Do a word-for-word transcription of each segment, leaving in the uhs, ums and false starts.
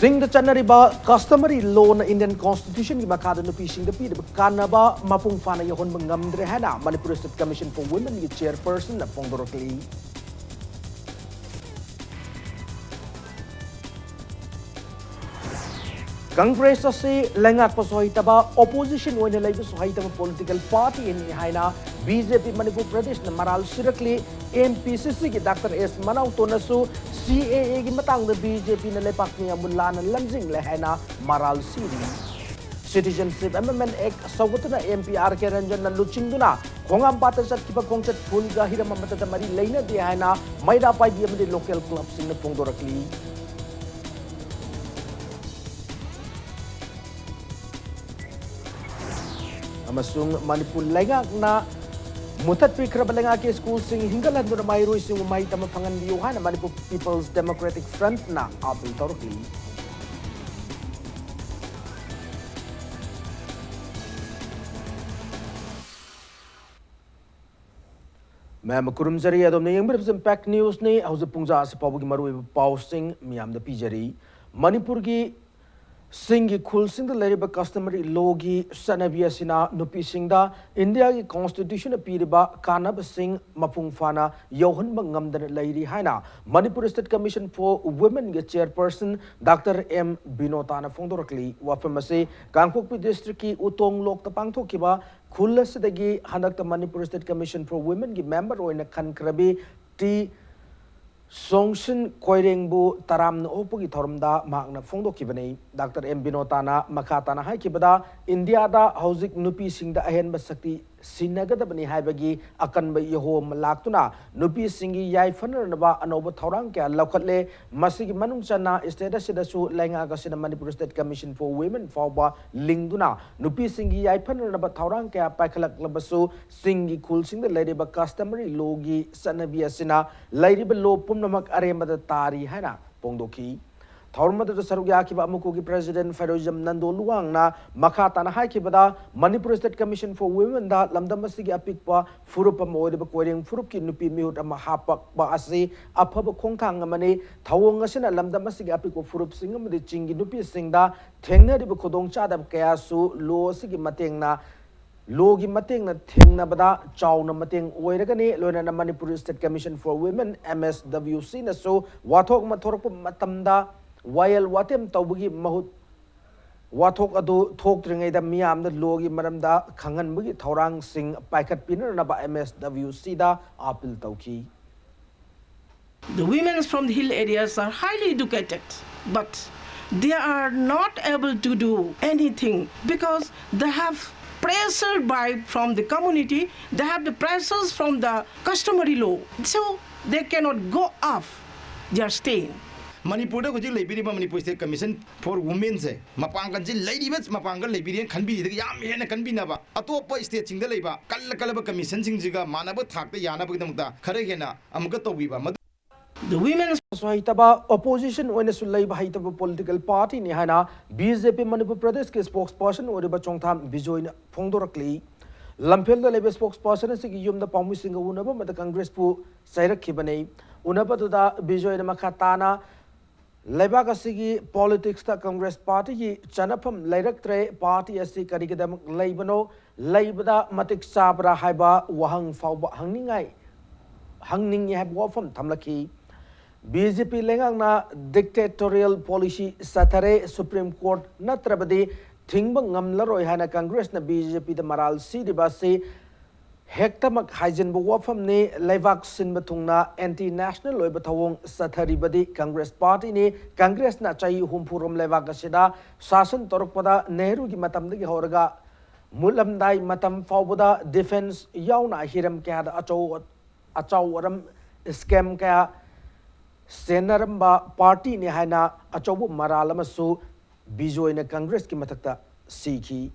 ꯆꯤꯡꯗ ꯆꯠꯅꯔꯤꯕ customary lawꯅ Indian Constitutionꯒꯤ ꯃꯈꯥꯗ ꯅꯨꯄꯤꯁꯤꯡꯗ ꯄꯤꯔꯤꯕ ꯀꯥꯟꯅꯕ ꯃꯄꯨꯡ ꯐꯥꯅ ꯌꯧꯍꯟꯕ ꯉꯝꯗ꯭ꯔꯦ ꯍꯥꯏꯅ Manipur State Commission for Womenꯒꯤ chairpersonꯅ ꯐꯣꯡꯗꯣꯔꯛꯂꯤ꯫ Congress ꯑꯁꯤ ꯂꯩꯉꯥꯛꯄꯁꯨ ꯍꯩꯇꯕ, opposition ꯑꯣꯏꯅ ꯂꯩꯕꯁꯨ ꯍꯩꯇꯕ political partyꯅꯤ ꯍꯥꯏꯅ BJP ꯃꯅꯤꯄꯨꯔ ꯄ꯭ꯔꯗꯦꯁꯅ ꯃꯔꯥꯜ ꯁꯤꯔꯛꯂꯤ꯫ MPCCꯒꯤ ꯗꯥꯛꯇꯔ ꯑꯦꯁ ꯃꯅꯥꯎꯇꯣꯅꯁꯨ CAAꯒꯤ ꯃꯇꯥꯡꯗ BJPꯅ ꯂꯩꯄꯥꯛ ꯃꯤꯌꯥꯝꯕꯨ ꯂꯥꯟꯅ ꯂꯝꯖꯤꯡꯂꯦ ꯍꯥꯏꯅ ꯃꯔꯥꯜ ꯁꯤꯔꯤ꯫ Citizenship Amendment Act ꯁꯧꯒꯠꯇꯨꯅ MP R K Ranjanꯅ ꯂꯨꯆꯤꯡꯗꯨꯅ ꯈꯣꯡꯍꯥꯝꯄꯥꯠꯇ ꯆꯠꯈꯤꯕ ꯈꯣꯡꯆꯠ ꯈꯨꯜꯒ ꯍꯤꯔꯝ ꯑꯃꯠꯇꯗ ꯃꯔꯤ ꯂꯩꯅꯗꯦ ꯍꯥꯏꯅ ꯃꯩꯔꯥ ꯄꯥꯏꯕꯤ ꯑꯃꯗꯤ local clubꯁꯤꯡꯅ ꯐꯣꯡꯗꯣꯔꯛꯂꯤ꯫ ꯑꯃꯁꯨꯡ ꯃꯅꯤꯄꯨꯔ ꯂꯩꯉꯥꯛꯅ ꯃꯨꯊꯠꯄꯤꯈ꯭ꯔꯕ ꯂꯩꯉꯥꯛꯀꯤ ꯁ꯭ꯀꯨꯜꯁꯤꯡ ꯍꯤꯡꯒꯠꯍꯟꯗꯨꯅ ꯃꯍꯩꯔꯣꯏꯁꯤꯡꯕꯨ ꯃꯍꯩ ꯇꯝꯕ ꯐꯪꯍꯟꯕꯤꯌꯨ ꯍꯥꯏꯅ Manipur People's Democratic Frontꯅ appeal ꯇꯧꯔꯛꯂꯤ꯫ ꯃꯌꯥꯝ ꯈꯨꯔꯨꯝꯖꯔꯤ, ꯑꯗꯣꯝꯅ ꯌꯦꯡꯕꯤꯔꯤꯕꯁꯤ Impact Newsꯅꯤ꯫ ꯍꯧꯖꯤꯛ ꯄꯨꯡꯖꯥ ꯑꯁꯤ ꯐꯥꯎꯕꯒꯤ ꯃꯔꯨꯑꯣꯏꯕ ꯄꯥꯎꯁꯤꯡ ꯃꯤꯌꯥꯝꯗ ꯄꯤꯖꯔꯤ꯫ ꯃꯅꯤꯄꯨꯔꯒꯤ ꯁꯤꯡꯒꯤ ꯈꯨꯜꯁꯤꯡꯗ ꯂꯩꯔꯤꯕ customary lawꯒꯤ ꯆꯠꯅꯕꯤ ꯑꯁꯤꯅ ꯅꯨꯄꯤꯁꯤꯡꯗ ꯏꯟꯗꯤꯌꯥꯒꯤ Constitutionꯅ ꯄꯤꯔꯤꯕ ꯀꯥꯟꯅꯕꯁꯤꯡ ꯃꯄꯨꯡ ꯐꯥꯅ ꯌꯧꯍꯟꯕ ꯉꯝꯗꯅ ꯂꯩꯔꯤ ꯍꯥꯏꯅ Manipur State Commission for Womenꯒꯤ chairperson ꯗꯥꯛꯇꯔ ꯑꯦꯝ ꯕꯤꯅꯣꯇꯥꯅ ꯐꯣꯡꯗꯣꯔꯛꯂꯤ꯫ ꯋꯥꯐꯝ ꯑꯁꯤ ꯀꯥꯡꯄꯣꯛꯄꯤ districtꯀꯤ ꯎꯇꯣꯡ ꯂꯣꯛꯇ ꯄꯥꯡꯊꯣꯛꯈꯤꯕ ꯈꯨꯜ ꯑꯁꯤꯗꯒꯤ ꯍꯟꯗꯛꯇ Manipur State Commission for Womenꯒꯤ member ꯑꯣꯏꯅ ꯈꯟꯈ꯭ꯔꯕꯤ ꯇꯤ ꯁꯣꯡꯁꯤꯟ ꯀꯣꯏꯔꯦꯡꯕꯨ ꯇꯔꯥꯝꯅ ꯑꯣꯛꯄꯒꯤ ꯊꯧꯔꯝꯗ ꯃꯍꯥꯛꯅ ꯐꯣꯡꯗꯣꯛꯈꯤꯕꯅꯤ꯫ ꯗꯥꯛꯇꯔ ꯑꯦꯝ ꯕꯤꯅꯣꯇꯥꯅ ꯃꯈꯥ ꯇꯥꯅ ꯍꯥꯏꯈꯤꯕꯗ, ꯏꯟꯗꯤꯌꯥꯗ ꯍꯧꯖꯤꯛ ꯅꯨꯄꯤꯁꯤꯡꯗ ꯑꯍꯦꯟꯕ ꯁꯛꯇꯤ ꯁꯤꯟꯅꯒꯗꯕꯅꯤ ꯍꯥꯏꯕꯒꯤ ꯑꯀꯟꯕ ꯏꯍꯣ ꯑꯃ ꯂꯥꯛꯇꯨꯅ ꯅꯨꯄꯤꯁꯤꯡꯒꯤ ꯌꯥꯏꯐꯅꯅꯕ ꯑꯅꯧꯕ ꯊꯧꯔꯥꯡ ꯀꯌꯥ ꯂꯧꯈꯠꯂꯦ꯫ ꯃꯁꯤꯒꯤ ꯃꯅꯨꯡ ꯆꯟꯅ state ꯑꯁꯤꯗꯁꯨ ꯂꯩꯉꯥꯛ ꯑꯁꯤꯅ Manipur State Commission for Women ꯐꯥꯎꯕ ꯂꯤꯡꯗꯨꯅ ꯅꯨꯄꯤꯁꯤꯡꯒꯤ ꯌꯥꯏꯐꯅꯅꯕ ꯊꯧꯔꯥꯡ ꯀꯌꯥ ꯄꯥꯏꯈꯠꯂꯛꯂꯕꯁꯨ, ꯆꯤꯡꯒꯤ ꯈꯨꯜꯁꯤꯡꯗ ꯂꯩꯔꯤꯕ customary lawꯒꯤ ꯆꯠꯅꯕꯤ ꯑꯁꯤꯅ ꯂꯩꯔꯤꯕ law ꯄꯨꯝꯅꯃꯛ ꯑꯔꯦꯝꯕꯗ ꯇꯥꯔꯤ ꯍꯥꯏꯅ ꯐꯣꯡꯗꯣꯛꯈꯤ꯫ ꯊꯧꯔꯝ ꯑꯗꯨꯗ ꯁꯔꯨꯛ ꯌꯥꯈꯤꯕ ꯑꯃꯨꯀꯨꯒꯤ President ꯐꯦꯔꯣꯏꯖꯝ ꯅꯟꯗꯣꯂꯨꯋꯥꯡꯅ ꯃꯈꯥ ꯇꯥꯅ ꯍꯥꯏꯈꯤꯕꯗ, Manipur State Commission for Women ꯗ ꯂꯝꯗꯝ ꯑꯁꯤꯒꯤ ꯑꯄꯤꯛꯄ ꯐꯨꯔꯨꯞ ꯑꯃ ꯑꯣꯏꯔꯤꯕ ꯀꯣꯏꯔꯦꯡ ꯐꯨꯔꯨꯞꯀꯤ ꯅꯨꯄꯤ ꯃꯤꯍꯨꯠ ꯑꯃ ꯍꯥꯞꯄꯛꯄ ꯑꯁꯤ ꯑꯐꯕ ꯈꯣꯡꯊꯥꯡ ꯑꯃꯅꯤ꯫ ꯊꯧꯑꯣꯡ ꯑꯁꯤꯅ ꯂꯝꯗꯝ ꯑꯁꯤꯒꯤ ꯑꯄꯤꯛꯄ ꯐꯨꯔꯨꯞꯁꯤꯡ ꯑꯃꯗꯤ ꯆꯤꯡꯒꯤ ꯅꯨꯄꯤꯁꯤꯡꯗ ꯊꯦꯡꯅꯔꯤꯕ ꯈꯨꯗꯣꯡꯆꯥꯗꯕ ꯀꯌꯥꯁꯨ law ꯑꯁꯤꯒꯤ ꯃꯇꯦꯡꯅ, law ꯒꯤ ꯃꯇꯦꯡꯅ ꯊꯦꯡꯅꯕꯗ ꯆꯥꯎꯅ ꯃꯇꯦꯡ ꯑꯣꯏꯔꯒꯅꯤ꯫ ꯂꯣꯏꯅꯅ Manipur State Commission for Women, M S W C ꯅꯁꯨ ꯋꯥꯊꯣꯛ ꯑꯃ ꯊꯣꯔꯛꯄ ꯃꯇꯝꯗ ꯋꯥꯌꯦꯜ ꯋꯥꯇꯦꯝ ꯇꯧꯕꯒꯤ ꯃꯍꯨꯠ, ꯋꯥꯊꯣꯛ ꯑꯗꯨ ꯊꯣꯛꯇ꯭ꯔꯤꯉꯩꯗ ꯃꯤꯌꯥꯝꯗ law ꯒꯤ ꯃꯔꯝꯗ ꯈꯪꯍꯟꯕꯒꯤ ꯊꯧꯔꯥꯡꯁꯤꯡ ꯄꯥꯏꯈꯠꯄꯤꯅꯅꯕ M S W C ꯗ appeal ꯇꯧꯈꯤ꯫ The women from the hill areas are highly educated, but they are not able to do anything because they have pressure by from the community, they have the pressures from the customary law, so they cannot go off their stay. ꯃꯅꯤꯄꯨꯔꯗ ꯍꯧꯖꯤꯛ ꯂꯩꯕꯤꯔꯤꯕ Manipur state commission four ꯋꯨꯃꯦꯟꯁꯦ ꯃꯄꯥꯡꯒꯜꯁꯤ ꯂꯩꯔꯤꯕ ꯃꯄꯥꯡꯒꯜ ꯂꯩꯕꯤꯔꯦꯅ ꯈꯟꯕꯤꯔꯤꯗꯒꯤ ꯌꯥꯝ ꯍꯦꯟꯅ ꯀꯟꯕꯤꯅꯕ, ꯑꯇꯣꯞꯄ ꯁ꯭ꯇꯦꯠꯁꯤꯡꯗ ꯂꯩꯕ ꯀꯜꯂ ꯀꯜꯂꯕ ꯀꯃꯤꯁꯟꯁꯤꯡꯁꯤꯒ ꯃꯥꯟꯅꯕ ꯊꯥꯛꯇ ꯌꯥꯅꯕꯒꯤꯗꯃꯛꯇ ꯈꯔ ꯍꯦꯟꯅ ꯑꯃꯨꯛꯀ ꯇꯧꯕꯤꯕ꯫ ꯃꯗꯨ The women ꯁꯨ ꯍꯩꯇꯕ, opposition ꯑꯣꯏꯅꯁꯨ ꯂꯩꯕ ꯍꯩꯇꯕ political party ꯅꯤ ꯍꯥꯏꯅ B J P ꯃꯅꯤꯄꯨꯔ ꯄ꯭ꯔꯗꯦꯁꯀꯤ spokesperson ꯑꯣꯏꯔꯤꯕ ꯆꯣꯡꯊꯥꯝ ꯕꯤꯖꯣꯏꯅ ꯐꯣꯡꯗꯣꯔꯛꯂꯤ꯫ ꯂꯝꯐꯦꯜꯗ ꯂꯩꯕ spokesperson ꯑꯁꯤꯒꯤ ꯌꯨꯝꯗ ꯄꯥꯎꯃꯤꯁꯤꯡꯒ ꯎꯅꯕ ꯑꯃꯗ ꯀꯪꯒ꯭ꯔꯦꯁꯄꯨ ꯆꯩꯔꯛꯈꯤꯕꯅꯤ꯫ ꯎꯅꯕꯗꯨꯗ ꯕꯤꯖꯣꯏꯅ ꯃꯈꯥ ꯇꯥꯅ ꯂꯩꯕꯥꯛ ꯑꯁꯤꯒꯤ politics ꯇ ꯀꯪꯒ꯭ꯔꯦꯁ party ꯒꯤ ꯆꯠꯅꯐꯝ ꯂꯩꯔꯛꯇ꯭ꯔꯦ, party ꯑꯁꯤ ꯀꯔꯤꯒꯤꯗꯃꯛ ꯂꯩꯕꯅꯣ, ꯂꯩꯕꯗ ꯃꯇꯤꯛ ꯆꯥꯕ꯭ꯔꯥ ꯍꯥꯏꯕ ꯋꯥꯍꯪ ꯐꯥꯎꯕ ꯍꯪꯅꯤꯡꯉꯥꯏ, ꯍꯪꯅꯤꯡꯉꯤ ꯍꯥꯏꯕ ꯋꯥꯐꯝ ꯊꯝꯂꯛꯈꯤ꯫ B J P ꯂꯩꯉꯥꯛꯅ dictatorial policy ꯆꯠꯊꯔꯦ, Supreme Court ꯅꯠꯇ꯭ꯔꯕꯗꯤ ꯊꯤꯡꯕ ꯉꯝꯂꯔꯣꯏ ꯍꯥꯏꯅ ꯀꯪꯒ꯭ꯔꯦꯁꯅ B J P ꯗ ꯃꯔꯥꯜ ꯁꯤꯔꯤꯕ ꯑꯁꯤ ꯍꯦꯛꯇꯃꯛ ꯍꯥꯏꯖꯤꯟꯕ ꯋꯥꯐꯝꯅꯤ꯫ ꯂꯩꯕꯥꯛ ꯁꯤꯟꯕ ꯊꯨꯡꯅ anti national ꯑꯣꯏꯕ ꯊꯧꯑꯣꯡ ꯆꯠꯊꯔꯤꯕꯗꯤ ꯀꯪꯒ꯭ꯔꯦꯁ party ꯅꯤ꯫ ꯀꯪꯒ꯭ꯔꯦꯁꯅ ꯆꯍꯤ ꯍꯨꯝꯐꯨ ꯔꯣꯝ ꯂꯩꯕꯥꯛ ꯑꯁꯤꯗ ꯁꯥꯁꯟ ꯇꯧꯔꯛꯄꯗ ꯅꯦꯍꯔꯨꯒꯤ ꯃꯇꯝꯗꯒꯤ ꯍꯧꯔꯒ ꯃꯨꯠꯂꯝꯗꯥꯏ ꯃꯇꯝ ꯐꯥꯎꯕꯗ defence ꯌꯥꯎꯅ ꯍꯤꯔꯝ ꯀꯌꯥꯗ ꯑꯆꯧ ꯑꯆꯥꯎ ꯑꯔꯝ scam ꯀꯌꯥ ꯆꯦꯟꯅꯔꯝꯕ party ꯅꯤ ꯍꯥꯏꯅ ꯑꯆꯧꯕ ꯃꯔꯥꯜ ꯑꯃꯁꯨ ꯕꯤꯖꯣꯏꯅ ꯀꯪꯒ꯭ꯔꯦꯁꯀꯤ ꯃꯊꯛꯇ ꯁꯤꯈꯤ꯫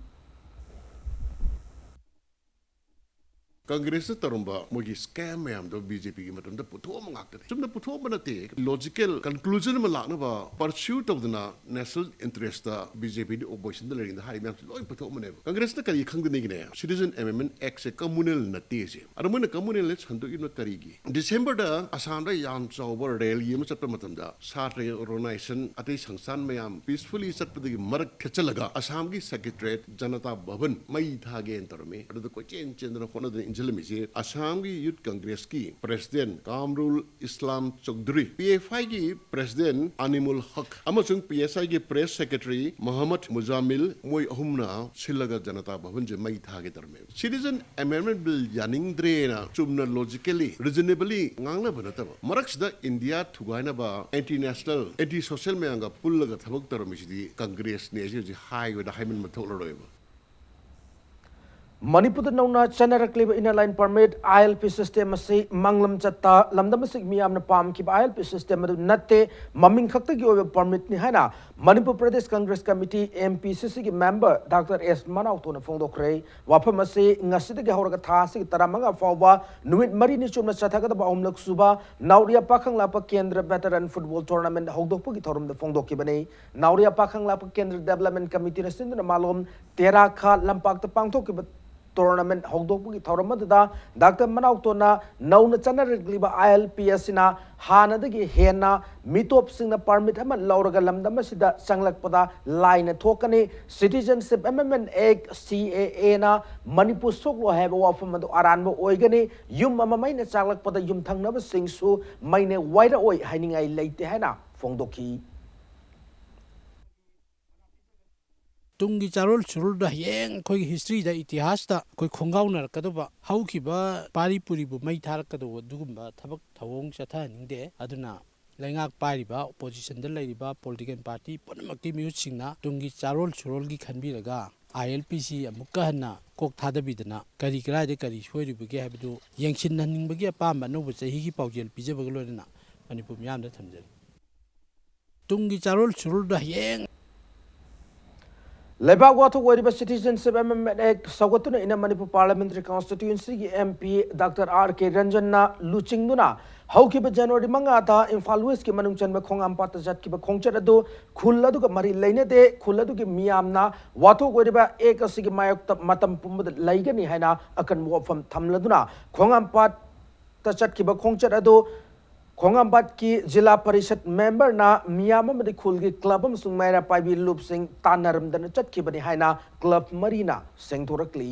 ꯀꯪꯒ꯭ꯔꯦꯁꯅ ꯇꯧꯔꯝꯕ ꯃꯣꯏꯒꯤ scam ꯃꯌꯥꯝꯗꯣ BJPꯒꯤ ꯃꯇꯝꯗ ꯄꯨꯊꯣꯛꯑꯝꯕ ꯉꯥꯛꯇꯅꯤ꯫ ꯆꯨꯝꯅ ꯄꯨꯊꯣꯛꯑꯝꯕ ꯅꯠꯇꯦ, logical conclusion ꯑꯃ ꯂꯥꯛꯅꯕ pursue ꯇꯧꯗꯅ national interestꯇ BJPꯗꯤ oppositionꯗ ꯂꯩꯔꯤꯉꯩꯗ ꯍꯥꯏ ꯃꯌꯥꯝꯁꯦ ꯂꯣꯏ ꯄꯨꯊꯣꯛꯑꯝꯕꯅꯦꯕ꯫ ꯀꯪꯒ꯭ꯔꯦꯁꯅ ꯀꯔꯤ ꯈꯪꯗꯅꯤꯒꯤꯅꯦ? Citizen Amendment Actꯁꯦ communal ꯅꯠꯇꯦ ꯁꯦ꯫ ꯑꯗꯣ ꯃꯣꯏꯅ communalꯅ ꯁꯟꯗꯣꯛꯏꯕꯅ ꯀꯔꯤꯒꯤ? Decemberꯗ ꯑꯁꯥꯝꯗ ꯌꯥꯝ ꯆꯥꯎꯕ rally ꯑꯃ ꯆꯠꯄ ꯃꯇꯝꯗ ꯁꯥꯇ꯭ꯔ organization ꯑꯇꯩ ꯁꯪꯁꯊꯥꯟ ꯃꯌꯥꯝ peacefully ꯆꯠꯄꯗꯒꯤ ꯃꯔꯛ ꯊꯠꯆꯜꯂꯒ ꯑꯁꯥꯝꯒꯤ secretariat ꯖꯅꯇꯥ ꯚꯕꯟ ꯃꯩ ꯊꯥꯒꯦꯅ ꯇꯧꯔꯝꯃꯤ꯫ ꯑꯗꯨꯗ ꯀꯣꯏꯆꯦꯟ ꯆꯦꯟꯗꯅ ꯍꯣꯠꯅꯗꯅ ꯏꯟꯁꯤꯜꯂꯝꯃꯤꯁꯦ ꯑꯁꯥꯝꯒꯤ Youth Congressꯀꯤ president ꯀꯥꯝꯔꯨꯜ ꯏꯁꯂꯥꯝ ꯆꯧꯙꯨꯔꯤ, PFIꯒꯤ president ꯑꯅꯤꯃꯨꯜ ꯍꯛ ꯑꯃꯁꯨꯡ PSIꯒꯤ press secretary ꯃꯣꯍꯝꯃꯗ ꯃꯨꯖꯥꯃꯤꯜ, ꯃꯣꯏ ꯑꯍꯨꯝꯅ ꯁꯤꯜꯂꯒ ꯖꯅꯇꯥ ꯚꯕꯟꯁꯦ ꯃꯩ ꯊꯥꯒꯦ ꯇꯧꯔꯝꯃꯦ꯫ Citizen Amendment Bill ꯌꯥꯅꯤꯡꯗ꯭ꯔꯦꯅ ꯆꯨꯝꯅ logically, reasonably ꯉꯥꯡꯅꯕ ꯅꯠꯇꯕ, ꯃꯔꯛꯁꯤꯗ India ꯊꯨꯒꯥꯏꯅꯕ anti national, anti social ꯃꯌꯥꯝꯒ ꯄꯨꯜꯂꯒ ꯊꯕꯛ ꯇꯧꯔꯝꯃꯤꯁꯤꯗꯤ ꯀꯪꯒ꯭ꯔꯦꯁꯅꯦ꯫ ꯑꯁꯤ ꯍꯧꯖꯤꯛ ꯍꯥꯏꯕꯗ ꯍꯥꯏꯃꯟꯕ ꯊꯣꯛꯂꯔꯣꯏꯕ꯫ ꯃꯅꯤꯄꯨꯔꯗ ꯅꯧꯅ ꯆꯠꯅꯔꯛꯂꯤꯕ Inner Line Permit, ILP system ꯑꯁꯤ ꯃꯥꯡꯂꯝ ꯆꯠꯇ ꯂꯝꯗꯝ ꯑꯁꯤꯒꯤ ꯃꯤꯌꯥꯝꯅ ꯄꯥꯝꯈꯤꯕ ILP system ꯑꯗꯨ ꯅꯠꯇꯦ, ꯃꯃꯤꯡ ꯈꯛꯇꯒꯤ ꯑꯣꯏꯕ permitꯅꯤ ꯍꯥꯏꯅ ꯃꯅꯤꯄꯨꯔ ꯄ꯭ꯔꯗꯦꯁ ꯀꯪꯒ꯭ꯔꯦꯁ ꯀꯃꯤꯇꯤ, MPCCꯒꯤ member Doctor S ꯃꯅꯥꯎꯇꯣꯅ ꯐꯣꯡꯗꯣꯛꯈ꯭ꯔꯦ꯫ ꯋꯥꯐꯝ ꯑꯁꯤ ꯉꯁꯤꯗꯒꯤ ꯍꯧꯔꯒ ꯊꯥ ꯑꯁꯤꯒꯤ ꯇꯔꯥꯃꯉꯥ ꯐꯥꯎꯕ ꯅꯨꯃꯤꯠ ꯃꯔꯤꯅꯤ ꯆꯨꯞꯅ ꯆꯠꯊꯒꯗꯕ ꯑꯍꯨꯝꯂꯛ ꯁꯨꯕ ꯅꯥꯎꯔꯤꯌꯥ ꯄꯥꯈꯪ ꯂꯥꯛꯄ ꯀꯦꯟꯗ꯭ꯔ veteran football tournament ꯍꯧꯗꯣꯛꯄꯒꯤ ꯊꯧꯔꯝꯗ ꯐꯣꯡꯗꯣꯛꯈꯤꯕꯅꯤ꯫ ꯅꯥꯎꯔꯤꯌꯥ ꯄꯥꯈꯪ ꯂꯥꯛꯄ ꯀꯦꯟꯗ꯭ꯔ development committeeꯅ ꯁꯤꯟꯗꯨꯅ ꯃꯥꯂꯣꯝ ꯇꯦꯔꯥ ꯈꯥ ꯂꯝꯄꯥꯛꯇ ꯄꯥꯡꯊꯣꯛꯈꯤꯕ tournament ꯍꯧꯗꯣꯛꯄꯒꯤ ꯊꯧꯔꯝ ꯑꯗꯨꯗ Doctor ꯃꯅꯥꯎꯇꯣꯅ ꯅꯧꯅ ꯆꯠꯅꯔꯛꯂꯤꯕ ILP ꯑꯁꯤꯅ ꯍꯥꯟꯅꯗꯒꯤ ꯍꯦꯟꯅ ꯃꯤꯇꯣꯞꯁꯤꯡꯅ permit ꯑꯃ ꯂꯧꯔꯒ ꯂꯝꯗꯝ ꯑꯁꯤꯗ ꯆꯪꯂꯛꯄꯗ ꯂꯥꯏꯅ ꯊꯣꯛꯀꯅꯤ꯫ Citizenship Amendment Act, CAAꯅ ꯃꯅꯤꯄꯨꯔ ꯁꯣꯛꯂꯣꯏ ꯍꯥꯏꯕ ꯋꯥꯐꯝ ꯑꯗꯨ ꯑꯔꯥꯟꯕ ꯑꯣꯏꯒꯅꯤ꯫ ꯌꯨꯝ ꯑꯃ ꯃꯩꯅ ꯆꯥꯛꯂꯛꯄꯗ ꯌꯨꯝꯊꯪꯅꯕꯁꯤꯡꯁꯨ ꯃꯩꯅ ꯋꯥꯏꯔꯛꯑꯣꯏ ꯍꯥꯏꯅꯤꯡꯉꯥꯏ ꯂꯩꯇꯦ ꯍꯥꯏꯅ ꯐꯣꯡꯗꯣꯛꯈꯤ꯫ ꯇꯨꯡꯒꯤ ꯆꯥꯔꯣꯜ ꯁꯨꯔꯣꯜꯗ ꯍꯌꯦꯡ ꯑꯩꯈꯣꯏꯒꯤ historyꯗ, ꯏꯇꯤꯍꯥꯁꯇ ꯑꯩꯈꯣꯏ ꯈꯣꯡꯒꯥꯎꯅꯔꯛꯀꯗꯧꯕ ꯍꯧꯈꯤꯕ ꯄꯥꯔꯤ ꯄꯨꯔꯤꯕꯨ ꯃꯩ ꯊꯥꯔꯛꯀꯗꯧꯕ ꯑꯗꯨꯒꯨꯝꯕ ꯊꯕꯛ ꯊꯧꯑꯣꯡ ꯆꯠꯊꯍꯟꯅꯤꯡꯗꯦ꯫ ꯑꯗꯨꯅ ꯂꯩꯉꯥꯛ ꯄꯥꯏꯔꯤꯕ, oppositionꯗ ꯂꯩꯔꯤꯕ political party ꯄꯨꯝꯅꯃꯛꯀꯤ ꯃꯤꯍꯨꯠꯁꯤꯡꯅ ꯇꯨꯡꯒꯤ ꯆꯥꯔꯣꯜ ꯁꯨꯔꯣꯜꯒꯤ ꯈꯟꯕꯤꯔꯒ ILPꯁꯤ ꯑꯃꯨꯛꯀ ꯍꯟꯅ ꯀꯣꯛ ꯊꯥꯗꯕꯤꯗꯅ ꯀꯔꯤ ꯀꯔꯥꯏꯗ ꯀꯔꯤ ꯁꯣꯏꯔꯤꯕꯒꯦ ꯍꯥꯏꯕꯗꯨ ꯌꯦꯡꯁꯤꯟꯍꯟꯅꯤꯡꯕꯒꯤ ꯑꯄꯥꯝꯕ ꯑꯅꯧꯕ ꯆꯍꯤꯒꯤ ꯄꯥꯎꯖꯦꯜ ꯄꯤꯖꯕꯒ ꯂꯣꯏꯅꯅ ꯃꯅꯤꯄꯨꯔ ꯃꯤꯌꯥꯝꯗ ꯊꯝꯖꯔꯤ꯫ ꯇꯨꯡꯒꯤ ꯆꯥꯔꯣꯜ ꯁꯨꯔꯣꯜꯗ ꯍꯌꯦꯡ ꯂꯩꯕꯥꯛ ꯋꯥꯊꯣꯛ ꯑꯣꯏꯔꯤꯕ Citizenship Amendment Act ꯁꯧꯒꯠꯇꯨꯅ ꯏꯟꯗꯤꯌꯥꯟ ꯃꯅꯤꯄꯨꯔ Parliamentary Constituencyꯒꯤ MP Doctor R K Ranjanꯅ ꯂꯨꯆꯤꯡꯗꯨꯅ ꯍꯧꯈꯤꯕ January ꯃꯉꯥꯗ ꯏꯝꯐꯥꯜ Westꯀꯤ ꯃꯅꯨꯡ ꯆꯟꯕ ꯈꯣꯡꯉꯥꯝꯄꯥꯠꯇ ꯆꯠꯈꯤꯕ ꯈꯣꯡꯆꯠ ꯑꯗꯨ ꯈꯨꯜ ꯑꯗꯨꯒ ꯃꯔꯤ ꯂꯩꯅꯗꯦ, ꯈꯨꯜ ꯑꯗꯨꯒꯤ ꯃꯤꯌꯥꯝꯅ ꯋꯥꯊꯣꯛ ꯑꯣꯏꯔꯤꯕ Act ꯑꯁꯤꯒꯤ ꯃꯥꯌꯣꯛꯇ ꯃꯇꯝ ꯄꯨꯝꯕꯗ ꯂꯩꯒꯅꯤ ꯍꯥꯏꯅ ꯑꯀꯟꯕ ꯋꯥꯐꯝ ꯊꯝꯂꯗꯨꯅ ꯈꯣꯡꯉꯥꯝꯄꯥꯠꯇ ꯆꯠꯈꯤꯕ ꯈꯣꯡꯆꯠ ꯑꯗꯨ ꯈꯣꯡꯉꯥꯝꯄꯥꯠꯀꯤ ꯖꯤꯂꯥ ꯄꯔꯤꯁꯠ memberꯅ ꯃꯤꯌꯥꯝ ꯑꯃꯗꯤ ꯈꯨꯜꯒꯤ club ꯑꯃꯁꯨꯡ ꯃꯩꯔꯥ ꯄꯥꯏꯕꯤ ꯂꯨꯞꯁꯤꯡ ꯇꯥꯟꯅꯔꯝꯗꯅ ꯆꯠꯈꯤꯕꯅꯤ ꯍꯥꯏꯅ club ꯃꯔꯤꯅ ꯁꯦꯡꯗꯣꯔꯛꯂꯤ꯫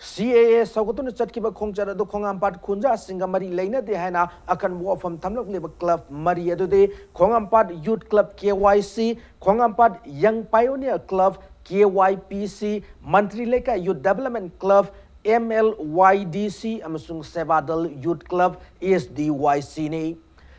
CAA ꯁꯧꯒꯠꯇꯨꯅ ꯆꯠꯈꯤꯕ ꯈꯣꯡꯆꯠ ꯑꯗꯨ ꯈꯣꯡꯉꯥꯝꯄꯥꯠ ꯈꯨꯟꯖꯥꯁꯤꯡꯒ ꯃꯔꯤ ꯂꯩꯅꯗꯦ ꯍꯥꯏꯅ ꯑꯀꯟꯕ ꯋꯥꯐꯝ ꯊꯝꯂꯛꯂꯤꯕ club ꯃꯔꯤ ꯑꯗꯨꯗꯤ ꯈꯣꯡꯉꯥꯝꯄꯥꯠ Youth Club, KYC, ꯈꯣꯡꯉꯥꯝꯄꯥꯠ Young Pioneer Club, KYPC, ꯃꯟꯇ꯭ꯔꯤ ꯂꯩꯀꯥꯏ Youth Development Club, MLYDC, ꯑꯃꯁꯨꯡ ꯁꯦꯕꯥꯗꯜ Youth Club, SDYCꯅꯤ꯫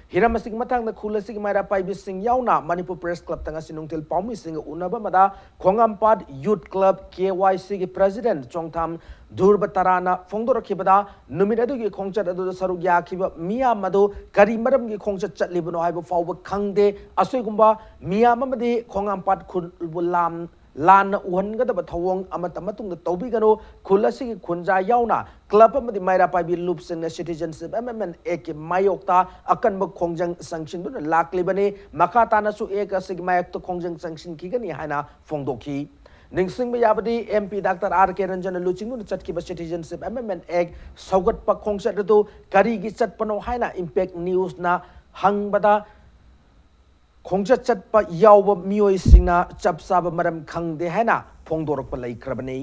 ꯍꯤꯔꯝ ꯑꯁꯤꯒꯤ ꯃꯇꯥꯡꯗ ꯈꯨꯜ ꯑꯁꯤꯒꯤ ꯃꯩꯔꯥ ꯄꯥꯏꯕꯤꯁꯤꯡ ꯌꯥꯎꯅ ꯃꯅꯤꯄꯨꯔ Press Clubꯇ ꯉꯁꯤ ꯅꯨꯡꯊꯤꯜ ꯄꯥꯎꯃꯤꯁꯤꯡꯒ ꯎꯅꯕ ꯑꯃꯗ ꯈꯣꯡꯉꯥꯝꯄꯥꯠ Youth Club, KYCꯒꯤ President ꯆꯣꯡꯊꯥꯝ ꯙ꯭ꯔꯨꯕ ꯇꯔꯥꯅ ꯐꯣꯡꯗꯣꯔꯛꯈꯤꯕꯗ, ꯅꯨꯃꯤꯠ ꯑꯗꯨꯒꯤ ꯈꯣꯡꯆꯠ ꯑꯗꯨꯗ ꯁꯔꯨꯛ ꯌꯥꯈꯤꯕ ꯃꯤꯌꯥꯝ ꯑꯗꯨ ꯀꯔꯤ ꯃꯔꯝꯒꯤ ꯈꯣꯡꯆꯠ ꯆꯠꯂꯤꯕꯅꯣ ꯍꯥꯏꯕ ꯐꯥꯎꯕ ꯈꯪꯗꯦ꯫ ꯑꯁꯤꯒꯨꯝꯕ ꯃꯤꯌꯥꯝ ꯑꯃꯗꯤ ꯈꯣꯡꯉꯥꯝꯄꯥꯠ ꯈꯨꯜꯕꯨ ꯂꯥꯝ-, ꯂꯥꯟꯅ ꯎꯍꯟꯒꯗꯕ ꯊꯧꯑꯣꯡ ꯑꯃꯠꯇ ꯃꯇꯨꯡꯗ ꯇꯧꯕꯤꯒꯅꯨ꯫ ꯈꯨꯜ ꯑꯁꯤꯒꯤ ꯈꯨꯟꯖꯥ ꯌꯥꯎꯅ club ꯑꯃꯗꯤ ꯃꯩꯔꯥ ꯄꯥꯏꯕꯤ ꯂꯨꯞꯁꯤꯡꯅ Citizenship Amendment Actꯀꯤ ꯃꯥꯌꯣꯛꯇ ꯑꯀꯟꯕ ꯈꯣꯡꯖꯪ ꯆꯪꯁꯤꯟꯗꯨꯅ ꯂꯥꯛꯂꯤꯕꯅꯤ꯫ ꯃꯈꯥ ꯇꯥꯅꯁꯨ Act ꯑꯁꯤꯒꯤ ꯃꯥꯌꯣꯛꯇ ꯈꯣꯡꯖꯪ ꯆꯪꯁꯤꯟꯈꯤꯒꯅꯤ ꯍꯥꯏꯅ ꯐꯣꯡꯗꯣꯛꯈꯤ꯫ ꯅꯤꯡꯁꯤꯡꯕ ꯌꯥꯕꯗꯤ, MP Doctor R K Ranjanꯅ ꯂꯨꯆꯤꯡꯗꯨꯅ ꯆꯠꯈꯤꯕ Citizenship Amendment Act ꯁꯧꯒꯠꯄ ꯈꯣꯡꯆꯠ ꯑꯗꯨ ꯀꯔꯤꯒꯤ ꯆꯠꯄꯅꯣ ꯍꯥꯏꯅ Impact Newsꯅ ꯍꯪꯕꯗ, ꯈꯣꯡꯆꯠ ꯆꯠꯄ ꯌꯥꯎꯕ ꯃꯤꯑꯣꯏꯁꯤꯡꯅ ꯆꯞ ꯆꯥꯕ ꯃꯔꯝ ꯈꯪꯗꯦ ꯍꯥꯏꯅ ꯐꯣꯡꯗꯣꯔꯛꯄ ꯂꯩꯈ꯭ꯔꯕꯅꯤ꯫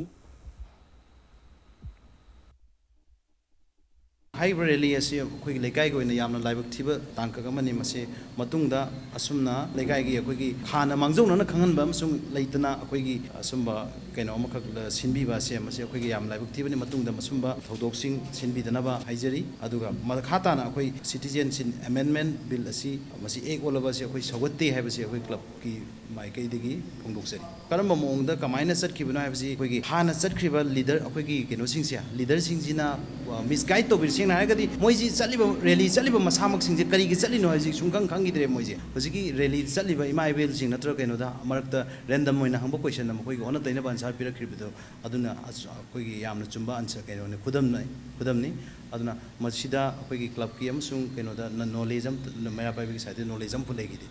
ꯍꯥꯏꯔꯤꯕ rally ꯑꯁꯤ ꯑꯩꯈꯣꯏꯒꯤ ꯂꯩꯀꯥꯏꯒꯤ ꯑꯣꯏꯅ ꯌꯥꯝꯅ ꯂꯥꯏꯕꯛ ꯊꯤꯕ ꯇꯥꯡꯀꯛ ꯑꯃꯅꯤ꯫ ꯃꯁꯤ ꯃꯇꯨꯡꯗ ꯑꯁꯨꯝꯅ ꯂꯩꯀꯥꯏꯒꯤ ꯑꯩꯈꯣꯏꯒꯤ ꯍꯥꯟꯅ ꯃꯥꯡꯖꯧꯅꯅ ꯈꯪꯍꯟꯕ ꯑꯃꯁꯨꯡ ꯂꯩꯇꯅ ꯑꯩꯈꯣꯏꯒꯤ ꯑꯁꯨꯝꯕ ꯀꯩꯅꯣ ꯑꯃꯈꯛ ꯁꯤꯟꯕꯤꯕ ꯑꯁꯦ, ꯃꯁꯤ ꯑꯩꯈꯣꯏꯒꯤ ꯌꯥꯝ ꯂꯥꯏꯕꯛ ꯊꯤꯕꯅꯤ꯫ ꯃꯇꯨꯡꯗ ꯃꯁꯨꯝꯕ ꯊꯧꯗꯣꯛꯁꯤꯡ ꯁꯤꯟꯕꯤꯗꯅꯕ ꯍꯥꯏꯖꯔꯤ꯫ ꯑꯗꯨꯒ ꯃꯈꯥ ꯇꯥꯅ ꯑꯩꯈꯣꯏ Citizenship Amendment Bill ꯑꯁꯤ ꯃꯁꯤ Act ꯑꯣꯜꯂꯕ ꯑꯁꯤ ꯑꯩꯈꯣꯏ ꯁꯧꯒꯠꯇꯦ ꯍꯥꯏꯕꯁꯤ ꯑꯩꯈꯣꯏ clubꯀꯤ ꯃꯥꯏꯀꯩꯗꯒꯤ ꯐꯣꯡꯗꯣꯛꯆꯔꯤ꯫ ꯀꯔꯝꯕ ꯃꯑꯣꯡꯗ ꯀꯃꯥꯏꯅ ꯆꯠꯈꯤꯕꯅꯣ ꯍꯥꯏꯕꯁꯤ ꯑꯩꯈꯣꯏꯒꯤ ꯍꯥꯟꯅ ꯆꯠꯈ꯭ꯔꯤꯕ leader, ꯑꯩꯈꯣꯏꯒꯤ ꯀꯩꯅꯣꯁꯤꯡꯁꯦ, leaderꯁꯤꯡꯁꯤꯅ, ꯑ, misguide ꯇꯧꯕꯤꯔ-, ꯁꯦꯡꯅ ꯍꯥꯏꯔꯒꯗꯤ ꯃꯣꯏꯁꯤ ꯆꯠꯂꯤꯕ, ꯔꯦꯂꯤ ꯆꯠꯂꯤꯕ ꯃꯁꯥꯃꯛꯁꯤꯡꯁꯦ ꯀꯔꯤꯒꯤ ꯆꯠꯂꯤꯅꯣ ꯍꯥꯏꯕꯁꯤ ꯁꯨꯡꯈꯪ ꯈꯪꯈꯤꯗ꯭ꯔꯦ꯫ ꯃꯣꯏꯁꯦ ꯍꯧꯖꯤꯛꯀꯤ ꯔꯦꯂꯤ ꯆꯠꯂꯤꯕ ꯏꯃꯥ ꯏꯕꯦꯜꯁꯤꯡ ꯅꯠꯇ꯭ꯔꯒ ꯀꯩꯅꯣꯗ ꯃꯔꯛꯇ ꯔꯦꯟꯗꯝ ꯑꯣꯏꯅ ꯍꯪꯕ ꯀꯣꯏꯁꯟꯗ ꯃꯈꯣꯏꯒꯤ ꯑꯣꯟꯅ ꯇꯩꯅꯕ ꯑꯟꯁꯥꯔ ꯄꯤꯔꯛꯈꯤꯕꯗꯣ, ꯑꯗꯨꯅ ꯑꯁ-, ꯑꯩꯈꯣꯏꯒꯤ ꯌꯥꯝꯅ ꯆꯨꯝꯕ ꯑꯟꯁꯥꯔ, ꯀꯩꯅꯣꯅꯤ, ꯈꯨꯗꯝꯅꯤ, ꯈꯨꯗꯝꯅꯤ꯫ ꯑꯗꯨꯅ ꯃꯁꯤꯗ ꯑꯩꯈꯣꯏꯒꯤ ꯀ꯭ꯂꯕꯀꯤ ꯑꯃꯁꯨꯡ ꯀꯩꯅꯣꯗ ꯅ-, ꯅꯣꯂꯦꯖ ꯑꯃ, ꯃꯩꯔꯥ ꯄꯥꯏꯕꯤꯒꯤ ꯁꯥꯏꯠꯇ ꯅꯣꯂꯦꯖ ꯑꯃꯐꯥꯎ ꯂꯩꯈꯤꯗꯦ꯫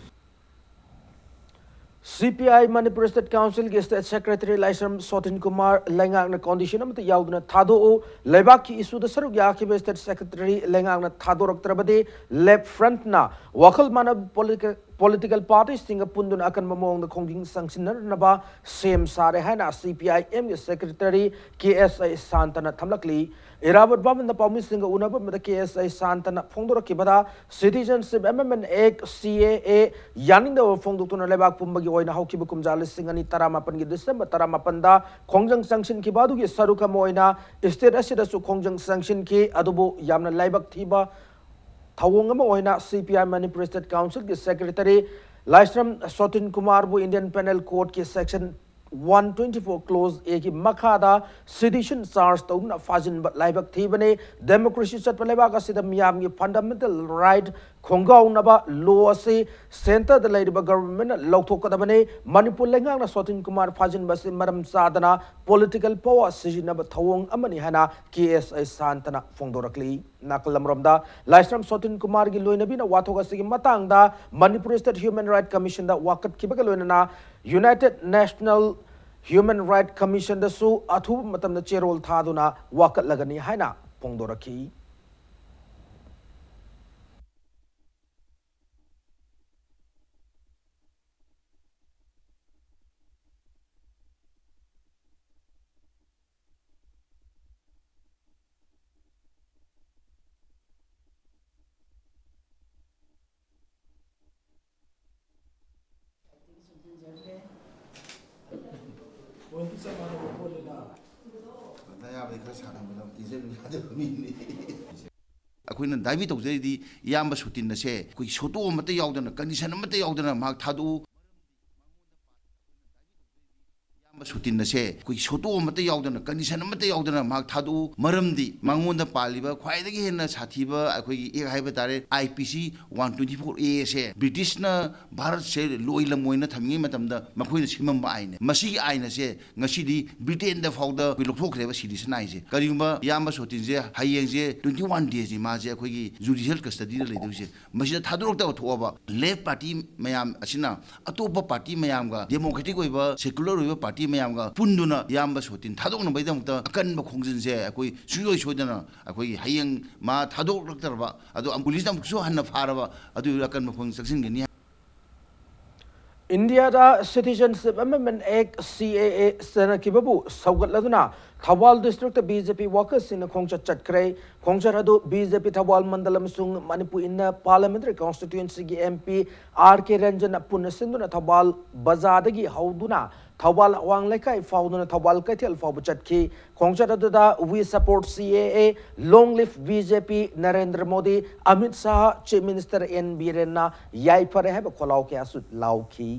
ꯁꯤ ꯄꯤ ꯑꯥꯏ ꯃꯅꯤꯄꯨꯔ ꯁ꯭ꯇꯦꯠ ꯀꯥꯎꯟꯁꯤꯜꯒꯤ ꯁ꯭ꯇꯦꯠ ꯁꯦꯀ꯭ꯔꯦꯇꯔꯤ ꯂꯥꯏꯁ꯭ꯔꯝ ꯁꯣꯇꯤꯟ ꯀꯨꯃꯥꯔ ꯂꯩꯉꯥꯛꯅ ꯀꯣꯟꯗꯤꯁꯟ ꯑꯃꯠꯇ ꯌꯥꯎꯗꯅ ꯊꯥꯗꯣꯛꯎ, ꯂꯩꯕꯥꯛꯀꯤ ꯏꯁꯨꯗ ꯁꯔꯨꯛ ꯌꯥꯈꯤꯕ ꯁ꯭ꯇꯦꯠ ꯁꯦꯀ꯭ꯔꯦꯇꯔꯤ ꯂꯩꯉꯥꯛꯅ ꯊꯥꯗꯣꯔꯛꯇ꯭ꯔꯕꯗꯤ ꯂꯦꯐ ꯐ꯭ꯔꯟꯠꯅ ꯋꯥꯈꯜ ꯃꯥꯟꯅꯕ ꯄꯣꯂꯤꯇꯤꯀꯦꯜ, ꯄꯣꯂꯤꯇꯤꯀꯦꯜ ꯄꯥꯔꯇꯤꯁꯤꯡꯒ ꯄꯨꯟꯗꯨꯅ ꯑꯀꯟꯕ ꯃꯑꯣꯡꯗ ꯈꯣꯡꯖꯪ ꯆꯪꯁꯤꯟꯅꯅꯕ ꯁꯦꯝ ꯁꯥꯔꯦ ꯍꯥꯏꯅ ꯁꯤ ꯄꯤ ꯑꯥꯏ ꯑꯦꯝꯒꯤ ꯁꯦꯀ꯭ꯔꯦꯇꯔꯤ ꯀꯦ ꯑꯦꯁ ꯑꯥꯏ ꯁꯥꯟꯇꯅ ꯊꯝꯂꯛꯂꯤ꯫ ꯏꯔꯥꯕꯣꯠ ꯚꯕꯟꯗ ꯄꯥꯎꯃꯤꯁꯤꯡꯒ ꯎꯅꯕ ꯑꯃꯗ ꯀꯦ ꯑꯦꯁ ꯑꯥꯏ ꯁꯥꯟꯇꯅ ꯐꯣꯡꯗꯣꯔꯛꯈꯤꯕꯗ, Citizenship Amendment Act, ꯁꯤ ꯑꯦ ꯑꯦ, ꯌꯥꯅꯤꯡꯗꯕ ꯐꯣꯡꯗꯣꯛꯇꯨꯅ ꯂꯩꯕꯥꯛ ꯄꯨꯝꯕꯒꯤ ꯑꯣꯏꯅ ꯍꯧꯈꯤꯕ ꯀꯨꯝꯖꯥ ꯂꯤꯁꯤꯡ ꯑꯅꯤ ꯇꯔꯥꯃꯥꯄꯟꯒꯤ ꯗꯤꯁꯦꯝꯕꯔ ꯇꯔꯥꯃꯥꯄꯟꯗ ꯈꯣꯡꯖꯪ ꯆꯪꯁꯤꯟꯈꯤꯕ ꯑꯗꯨꯒꯤ ꯁꯔꯨꯛ ꯑꯃ ꯑꯣꯏꯅ ꯁ꯭ꯇꯦꯠ ꯑꯁꯤꯗꯁꯨ ꯈꯣꯡꯖꯪ ꯆꯪꯁꯤꯟꯈꯤ꯫ ꯑꯗꯨꯕꯨ ꯌꯥꯝꯅ ꯂꯥꯏꯕꯛ ꯊꯤꯕ ꯊꯧꯑꯣꯡ ꯑꯃ ꯑꯣꯏꯅ C P I Manipur state ꯀꯥꯎꯟꯁꯤꯜꯒꯤ ꯁꯦꯀ꯭ꯔꯦꯇꯔꯤ ꯂꯥꯏꯁ꯭ꯔꯝ ꯁꯣꯇꯤꯟ ꯀꯨꯃꯥꯔꯕꯨ ꯏꯟꯗꯤꯌꯟ ꯄꯦꯅꯦꯜ ꯀꯣꯗꯀꯤ section one twenty four clause ꯑꯦꯒꯤ ꯃꯈꯥꯗ ꯁꯤꯗꯤꯁꯟ ꯆꯥꯔꯖ ꯇꯧꯗꯨꯅ ꯐꯥꯖꯤꯟꯕ ꯂꯥꯏꯕꯛ ꯊꯤꯕꯅꯤ꯫ ꯗꯦꯃꯣꯀ꯭ꯔꯦꯁꯤ ꯆꯠꯄ ꯂꯩꯕꯥꯛ ꯑꯁꯤꯗ ꯃꯤꯌꯥꯝꯒꯤ ꯐꯟꯗꯥꯃꯦꯟꯇꯦꯜ ꯔꯥꯏꯠ ꯈꯣꯡꯒꯥꯎꯅꯕ ꯂꯣ ꯑꯁꯤ ꯁꯦꯟꯇꯔꯗ ꯂꯩꯔꯤꯕ ꯒꯚꯔꯟꯃꯦꯟꯠꯅ ꯂꯧꯊꯣꯛꯀꯗꯕꯅꯤ꯫ ꯃꯅꯤꯄꯨꯔ ꯂꯩꯉꯥꯛꯅ ꯁꯣꯇꯤꯟ ꯀꯨꯃꯥꯔ ꯐꯥꯖꯤꯟꯕ ꯑꯁꯤ ꯃꯔꯝ ꯆꯥꯗꯅ ꯄꯣꯂꯤꯇꯤꯀꯦꯜ ꯄꯥꯋꯔ ꯁꯤꯖꯤꯟꯅꯕ ꯊꯧꯑꯣꯡ ꯑꯃꯅꯤ ꯍꯥꯏꯅ ꯀꯦ ꯑꯦꯁ ꯑꯥꯏ ꯁꯥꯟꯇꯅ ꯐꯣꯡꯗꯣꯔꯛꯂꯤ꯫ ꯅꯥꯀꯜ ꯑꯃꯔꯣꯝꯗ, ꯂꯥꯏꯁ꯭ꯔꯝ ꯁꯣꯇꯤꯟ ꯀꯨꯃꯥꯔꯒꯤ ꯂꯣꯏꯅꯕꯤꯅ ꯋꯥꯊꯣꯛ ꯑꯁꯤꯒꯤ ꯃꯇꯥꯡꯗ ꯃꯅꯤꯄꯨꯔ ꯁ꯭ꯇꯦꯠ ꯍ꯭ꯌꯨꯃꯦꯟ ꯔꯥꯏꯠ ꯀꯃꯤꯁꯟꯗ ꯋꯥꯀꯠꯈꯤꯕꯒ ꯂꯣꯏꯅꯅ ꯌꯨꯅꯥꯏꯇꯦꯗ ꯅꯦꯁꯅꯦꯜ ꯍ꯭ꯌꯨꯃꯦꯟ ꯔꯥꯏꯠ ꯀꯃꯤꯁꯟꯗꯁꯨ ꯑꯊꯨꯕ ꯃꯇꯝꯗ ꯆꯦꯔꯣꯜ ꯊꯥꯗꯨꯅ ꯋꯥꯀꯠꯂꯒꯅꯤ ꯍꯥꯏꯅ ꯐꯣꯡꯗꯣꯔꯛꯈꯤ꯫ ꯑꯩꯈꯣꯏꯅ ꯗꯥꯕꯤ ꯇꯧꯖꯔꯤꯗꯤ ꯏꯌꯥꯝꯕ ꯁꯣꯇꯤꯟ ꯑꯁꯦ ꯑꯩꯈꯣꯏꯒꯤ ꯁꯣꯇꯣ ꯑꯃꯠꯇ ꯌꯥꯎꯗꯅ, ꯀꯟꯗꯤꯁꯟ ꯑꯃꯠꯇ ꯌꯥꯎꯗꯅ ꯃꯍꯥꯛ ꯊꯥꯗꯣꯛꯎ꯫ ꯁꯣꯇꯤꯟ ꯑꯁꯦ ꯑꯩꯈꯣꯏꯒꯤ ꯁꯣꯇꯣ ꯑꯃꯠꯇ ꯌꯥꯎꯗꯅ, ꯀꯟꯗꯤꯁꯟ ꯑꯃꯠꯇ ꯌꯥꯎꯗꯅ ꯃꯍꯥꯛ ꯊꯥꯗꯣꯛꯎ꯫ ꯃꯔꯝꯗꯤ ꯃꯉꯣꯟꯗ ꯄꯥꯜꯂꯤꯕ ꯈ꯭ꯋꯥꯏꯗꯒꯤ ꯍꯦꯟꯅ ꯁꯥꯊꯤꯕ ꯑꯩꯈꯣꯏꯒꯤ ꯑꯦꯛ ꯍꯥꯏꯕ ꯇꯥꯔꯦ, ꯑꯥꯏ ꯄꯤ ꯁꯤ ꯋꯥꯟ ꯇ꯭ꯋꯦꯟꯇꯤ ꯐꯣꯔ ꯑꯦ ꯑꯁꯦ ꯕ꯭ꯔꯤꯇꯤꯁꯅ ꯚꯥꯔꯠꯁꯦ ꯂꯣꯏ ꯂꯝ ꯑꯣꯏꯅ ꯊꯝꯃꯤꯉꯩ ꯃꯇꯝꯗ ꯃꯈꯣꯏꯅ ꯁꯦꯝꯃꯝꯕ ꯑꯥꯏꯟꯅꯦ꯫ ꯃꯁꯤꯒꯤ ꯑꯥꯏꯟ ꯑꯁꯦ ꯉꯁꯤꯗꯤ ꯕ꯭ꯔꯤꯇꯦꯟꯗ ꯐꯥꯎꯗ ꯑꯩꯈꯣꯏ ꯂꯧꯊꯣꯛꯈ꯭ꯔꯦꯕ, ꯁꯤꯇꯤꯖꯟ ꯑꯥꯏꯟꯁꯦ꯫ ꯀꯔꯤꯒꯨꯝꯕ ꯏꯌꯥꯝꯕ ꯁꯣꯇꯤꯟꯁꯦ ꯍꯌꯦꯡꯁꯦ ꯇ꯭ꯋꯦꯟꯇꯤ ꯋꯥꯟ ꯗꯦꯁꯅꯤ ꯃꯥꯁꯦ ꯑꯩꯈꯣꯏꯒꯤ ꯖꯨꯗꯤꯁꯤꯌꯦꯜ ꯀꯁꯇꯗꯤꯗ ꯂꯩꯗꯣꯏꯁꯦ꯫ ꯃꯁꯤꯗ ꯊꯥꯗꯣꯔꯛꯇꯕ ꯊꯣꯛꯑꯕ ꯂꯦꯐ ꯄꯥꯔꯇꯤ ꯃꯌꯥꯝ ꯑꯁꯤꯅ ꯑꯇꯣꯞꯄ ꯄꯥꯔꯇꯤ ꯃꯌꯥꯝꯒ, ꯗꯦꯃꯣꯀ꯭ꯔꯦꯇꯤꯛ ꯑꯣꯏꯕ, ꯁꯦꯀꯨꯂꯔ ꯑꯣꯏꯕ ꯄꯥꯔꯇꯤ ꯃꯌꯥꯝꯒ ꯄꯨꯟꯗꯨꯅ ꯏꯌꯥꯝꯕ ꯁꯣꯇꯤꯟ ꯊꯥꯗꯣꯛꯅꯕꯒꯤꯗꯃꯛꯇ ꯑꯀꯟꯕ ꯈꯣꯡꯖꯪꯁꯦ ꯑꯩꯈꯣꯏ ꯁꯨꯡꯁꯣꯏ ꯁꯣꯏꯗꯅ ꯑꯩꯈꯣꯏꯒꯤ ꯍꯌꯦꯡ ꯃꯥ ꯊꯥꯗꯣꯛꯂꯛꯇ꯭ꯔꯕ, ꯑꯗꯣ ꯄꯨꯂꯤꯁꯅ ꯑꯃꯨꯛꯁꯨ ꯍꯟꯅ ꯐꯥꯔꯕ, ꯑꯗꯨ ꯑꯀꯟꯕ ꯈꯣꯡꯖꯪ ꯆꯪꯁꯤꯟꯒꯅꯤ꯫ ꯏꯟꯗꯤꯌꯥꯗ Citizenship Amendment Act, C A A, ꯆꯠꯅꯈꯤꯕꯕꯨ ꯁꯧꯒꯠꯂꯗꯨꯅ ꯊꯧꯕꯥꯜ ꯗꯤꯁꯇ꯭ꯔꯤꯛꯇ B J P ꯋꯥꯀꯔꯁꯤꯡꯅ ꯈꯣꯡꯆꯠ ꯆꯠꯈ꯭ꯔꯦ꯫ ꯈꯣꯡꯆꯠ ꯑꯗꯨ B J P Thoubal Mandal ꯑꯃꯁꯨꯡ ꯃꯅꯤꯄꯨꯔ ꯏꯟꯅꯔ ꯄꯥꯔꯂꯤꯌꯥꯃꯦꯟꯇꯔꯤ ꯀꯣꯟꯁꯇꯤꯇ꯭ꯌꯨꯑꯦꯟꯁꯤꯒꯤ M P R K ꯔꯟꯖꯟꯅ ꯄꯨꯟꯅ ꯁꯤꯟꯗꯨꯅ ꯊꯧꯕꯥꯜ ꯕꯖꯥꯔꯗꯒꯤ ꯍꯧꯗꯨꯅ ꯊꯧꯕꯥꯜ ꯑꯋꯥꯡ ꯂꯩꯀꯥꯏ ꯐꯥꯎꯗꯨꯅ ꯊꯧꯕꯥꯜ ꯀꯩꯊꯦꯜ ꯐꯥꯎꯕ ꯆꯠꯈꯤ꯫ ꯈꯣꯡꯆꯠ ꯑꯗꯨꯗ "We support C A A, long live B J P, Narendra Modi, Amit Shah, chief minister N ꯕꯤꯔꯦꯟꯅ ꯌꯥꯏꯐꯔꯦ" ꯍꯥꯏꯕ ꯈꯣꯜꯂꯥꯎ ꯀꯌꯥꯁꯨ ꯂꯥꯎꯈꯤ꯫